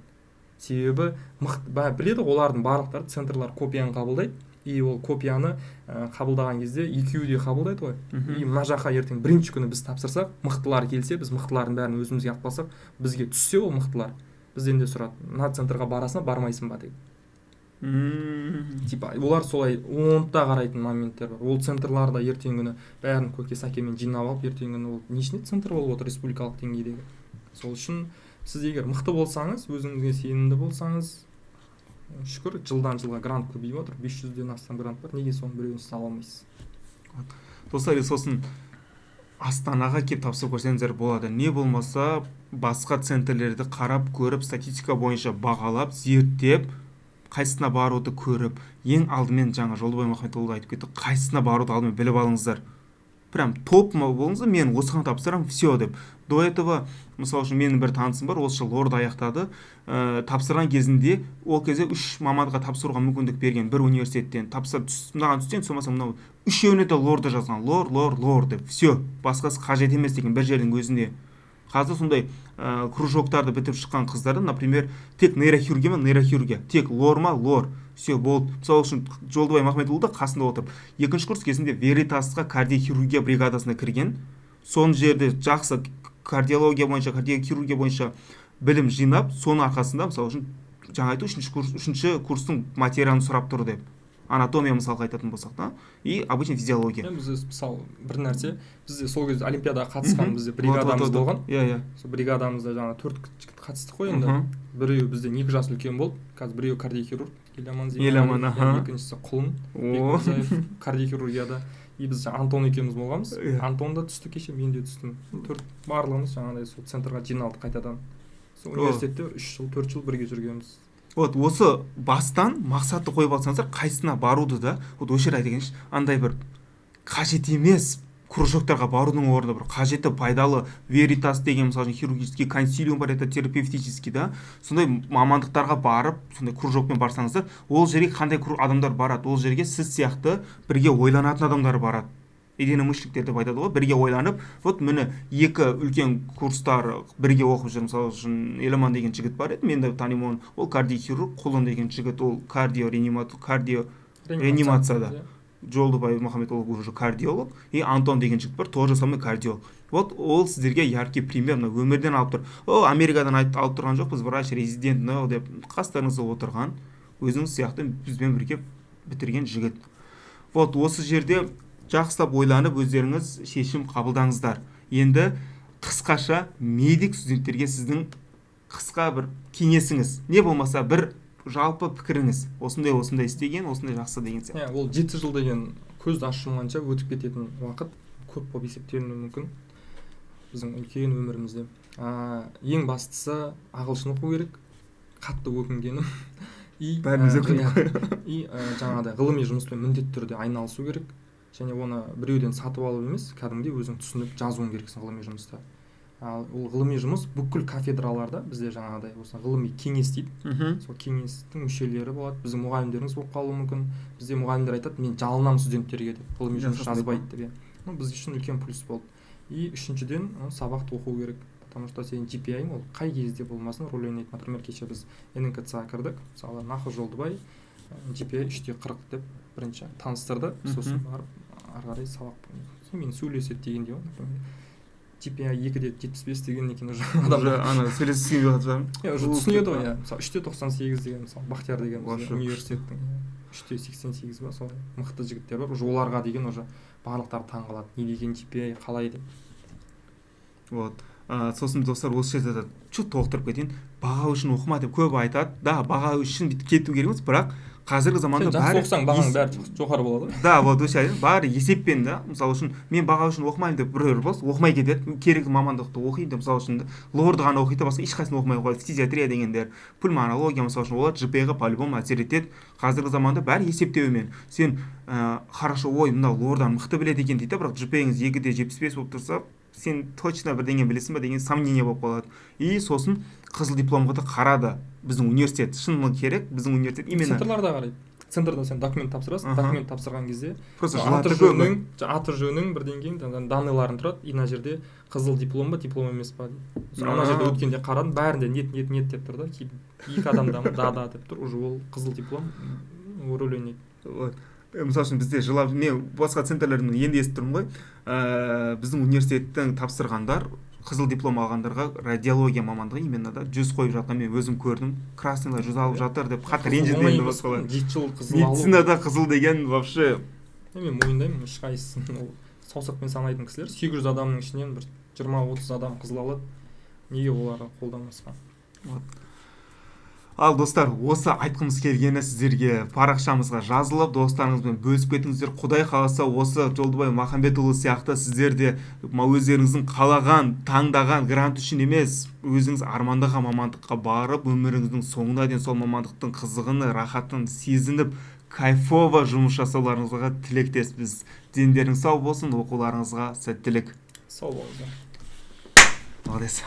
себебі мықты біледі ғой, олардың барлықтары, центрлар копияны қабылдайды. И ол копияны қабылдаған кезде екеуі де қабылдайды ғой. И мына жаққа ертең бірінші күні біз тапсырсақ, мықтылар келсе, біз мықтылардың бәрін өзімізге алып қалсақ, бізге түссе, ол мықтылар бізден де сұрады: мына центрға барасың ба, бармайсың ба деп. Типа олар солай оны да қарайтын моменттер бар. Ол центрларда ертеңгі күні бәрін көке сәкемен жинап алып, ертеңгі күні ол не үшін центр болып отыр республикалық деңгейдегі? Сол үшін сіз егер мықты болсаңыз, өзіңізге сенімді болсаңыз, шүкір, жылдан жылға грант көбейіп отыр, 500-ден астам грант бар, неге соның біреуін сіз ала алмайсыз?
Достар, и сосын Астанаға келіп тапсырып көрсеңіздер болады, не болмаса басқа центрлерді қарап көріп, статистика бойынша бағалап, зерттеп, қайсысына баруды көріп. Ең алдымен жаңа Жолдыбай Махметұлы айтып кетті, қайсысына баруды алдымен біліп алыңыздар. Прям топ болыңыздар, мен осыған тапсырамын, все деп. До этого, мысалы үшін, менің бір танысым бар, осы жылы лорды аяқтады. Тапсырған кезінде, ол кезде үш мамандыққа тапсыруға мүмкіндік берген бір университеттен. Тапсырып, мынаған түссең, түсе алмасаң, мынау үшеуіне де лорды жазған, лор, лор, лор деп, все, басқасы қажет емес деген бір жердің өзінде. Қазір сондай кружоктарды бітіріп шыққан қыздарды, например, тек нейрохирургия ма, нейрохирургия, тек лор ма, лор, все, болды. Мысалы үшін, Жолдыбай Махметұлы да қасында отырып, екінші курс кезінде Веритасқа кардиохирургия бригадасына кірген. Сол жерде жақсы кардиология бойынша, кардиохирургия бойынша білім жинап, соның арқасында, мысалы үшін, жаңа айтты, үшінші курс, үшінші курстың материалын сұрап тұр деп. Анатомия, мысалға айтатын болсақ та, и обычный физиология.
Иә, бізде, мысалы, бір нәрсе, бізде сол кезде олимпиадаға қатысқан бізде бригадамыз болған.
иә иә
Сол бригадамызда жаңағы төрт жігіт қатыстық қой енді. Біреуі бізден 2 жас үлкен болды қазір, біреуі кардиохирург, Еламан.
Еламан, аха.
Екіншісі Құлын Бекмырзаев, кардиохирургияда. И біз жаңа Антон екеуміз болғанбыз. Антон да түсті кеше, мен де түстім. Төрт барлығымыз жаңағыдай сол центрға жиналдық қайтадан. Сол университетте бір 3 жыл, 4 жыл бірге жүргенбіз.
Вот осы бастан мақсатты қойып алсаңыздар, қайсысына баруды да. Вот осы жерде айта кетейінші, андай бір қажет емес кружоктарға барудың орнына бір қажетті, пайдалы Веритас деген, мысалы үшін, хирургический консилиум бар, это терапевтический да, сондай мамандықтарға барып, сондай кружокпен барсаңыздар, ол жерге қандай адамдар барады? Ол жерге сіз сияқты бірге ойланатын адамдар барады, единомышленниктер деп айтады ғой, бірге ойланып. Вот міне, екі үлкен курстар бірге оқып жүр. Мысалы үшін, Еламан деген жігіт бар еді, мен де танимын оны, ол кардиохирург. Құлын деген жігіт, ол кардио кардио реанимацияда. Жолдыбай Мұхаммедұлы уже кардиолог. И Антон деген жігіт бар, тоже самый кардиолог. Вот ол сіздерге яркий пример, мына өмірден алып тұр. О, Америкадан алып тұрған жоқпыз, врач, резидент мынау деп. Қастарыңызда отырған, өзіңіз сияқты бізбен бірге бітірген жігіт. Вот осы жерде жақсылап ойланып, өздеріңіз шешім қабылдаңыздар. Енді қысқаша медик студенттерге сіздің қысқа бір кеңесіңіз, не болмаса бір жалпы пікіріңіз: осындай, осындай істеген, осындай жақсы деген сияқты.
Иә, ол 7 жыл деген көзді ашып жұмғанша өтіп кететін уақыт, көп болып есептелінуі мүмкін біздің үлкен өмірімізде. Ең бастысы, ағылшын оқу керек, қатты өкінгенім. И
Бәріміз өкіндік.
Иә, и жаңағыдай ғылыми жұмыспен міндетті түрде айналысу керек және оны біреуден сатып алып емес, кәдімгідей өзің түсініп жазуың керексің ғылыми жұмыста. Ал ол ғылыми жұмыс бүкіл кафедраларда бізде жаңағыдай осы ғылыми кеңес дейді. Сол кеңестің мүшелері болады, біздің мұғалімдеріміз болып қалуы мүмкін. Бізде мұғалімдер айтады: «Мен жалынамын студенттерге», — деп, ғылыми жұмыс
Жазасың.
жазбайды деп, иә. Ну, біз үшін үлкен плюс болды. И үшіншіден, сабақты оқу керек, потому что сенің GPA-ң ол қай кезде болмасын рөл ойнайды. Например, кеше біз НКЦ кірдік, мысалы, Нахы Жолдыбай GPA 3,40 деп бірінші таныстырды. Сосын барып ары қарай сабақ мен сөйлеседі дегендей ғой. Например, GPA 2,75 деген екен, уже
Уже ана сөйлескісі келмей қалады шығар.
Иә, уже түсінеді ғой, иә. Мысалы, 3,98 деген, мысалы, Бақтияр деген бізде
Вообще.
университеттің, 3,88 ба, солай мықты жігіттер бар. Уже оларға деген уже барлықтары таң қалады: не деген GPA, қалай деп.
Вот. Сосын, достар, осы жерде де чуть толықтырып кетейін. Баға үшін оқыма деп көп айтады да. Баға үшін бүйтіп кету керек емес, бірақ қазіргі заманда
Сен жақсы
бәрі
оқысаң, бағаң бәрі жоғары болады ғой.
Да, вот осы айтайын, бәрі есеппен да. Мысалы үшін, мен баға үшін оқымаймын деп біреулер болса, оқымай кетеді, керекті мамандықты оқиды. Мысалы үшін, лорды ғана оқиды да, басқа ешқайсысын оқымай қояды. Фтизиатрия дегендер, пульмонология, мысалы үшін, олар GPA-ға по любому әсер етеді. Қазіргі заманда бәрі есептеумен. Сен хорошо, ой, мынау лордан мықты біледі екен дейді да, бірақ GPA-ңіз 2,75 болып тұрса, сен точно бірдеңе білесің ба деген сомнение болып қалады. И сосын қызыл дипломға да қарады біздің университет, шыны керек, біздің университет именно.
Центрларда қарайды. Центрда сен документ тапсырасың. Документ тапсырған кезде
Просто
аты
жылатты көбі.
жөнің, аты жөнің, бірдеңең, данныйларың тұрады. И мына жерде қызыл диплом ба, диплом емес па дейді. Сосын ана жерде өткенде қарадым, бәрінде «нет, нет, нет» деп тұр да. Кейін екі адамда «да, да» деп тұр. Уже ол қызыл диплом рөл ойнайды.
Вот. Мысалы үшін, бізде жылап, мен басқа центрлерден енді естіп тұрмын ғой, біздің университеттің тапсырғандар, қызыл диплом алғандарға радиология мамандығы именно да 100 қойып жатқан мен өзім көрдім. Красныйлар 100 алып жатыр деп қатты ренжіді
Оңай
енді
емес
басқалар.
қой, 7 жыл қызыл алу.
Медицинада қызыл деген вообще.
Мен мойындаймын, ешқайсысын ол саусақпен санайтын кісілер. 800 адамның ішінен бір 20-30 адам қызыл алады. Неге оларға қолданбасқа?
Ал, достар, осы айтқымыз келгені. Сіздерге парақшамызға жазылып, достарыңызбен бөлісіп кетіңіздер. Құдай қаласа, осы Жолдыбай Махамбетұлы сияқты сіздер де өздеріңіздің қалаған, таңдаған, грант үшін емес, өзіңіз армандаған мамандыққа барып, өміріңіздің соңына дейін сол мамандықтың қызығын, рахатын сезініп, кайфово жұмыс жасауларыңызға тілектеспіз. Дендеріңіз сау болсын, оқуларыңызға сәттілік.
Сау болыңыздар.
Молодец.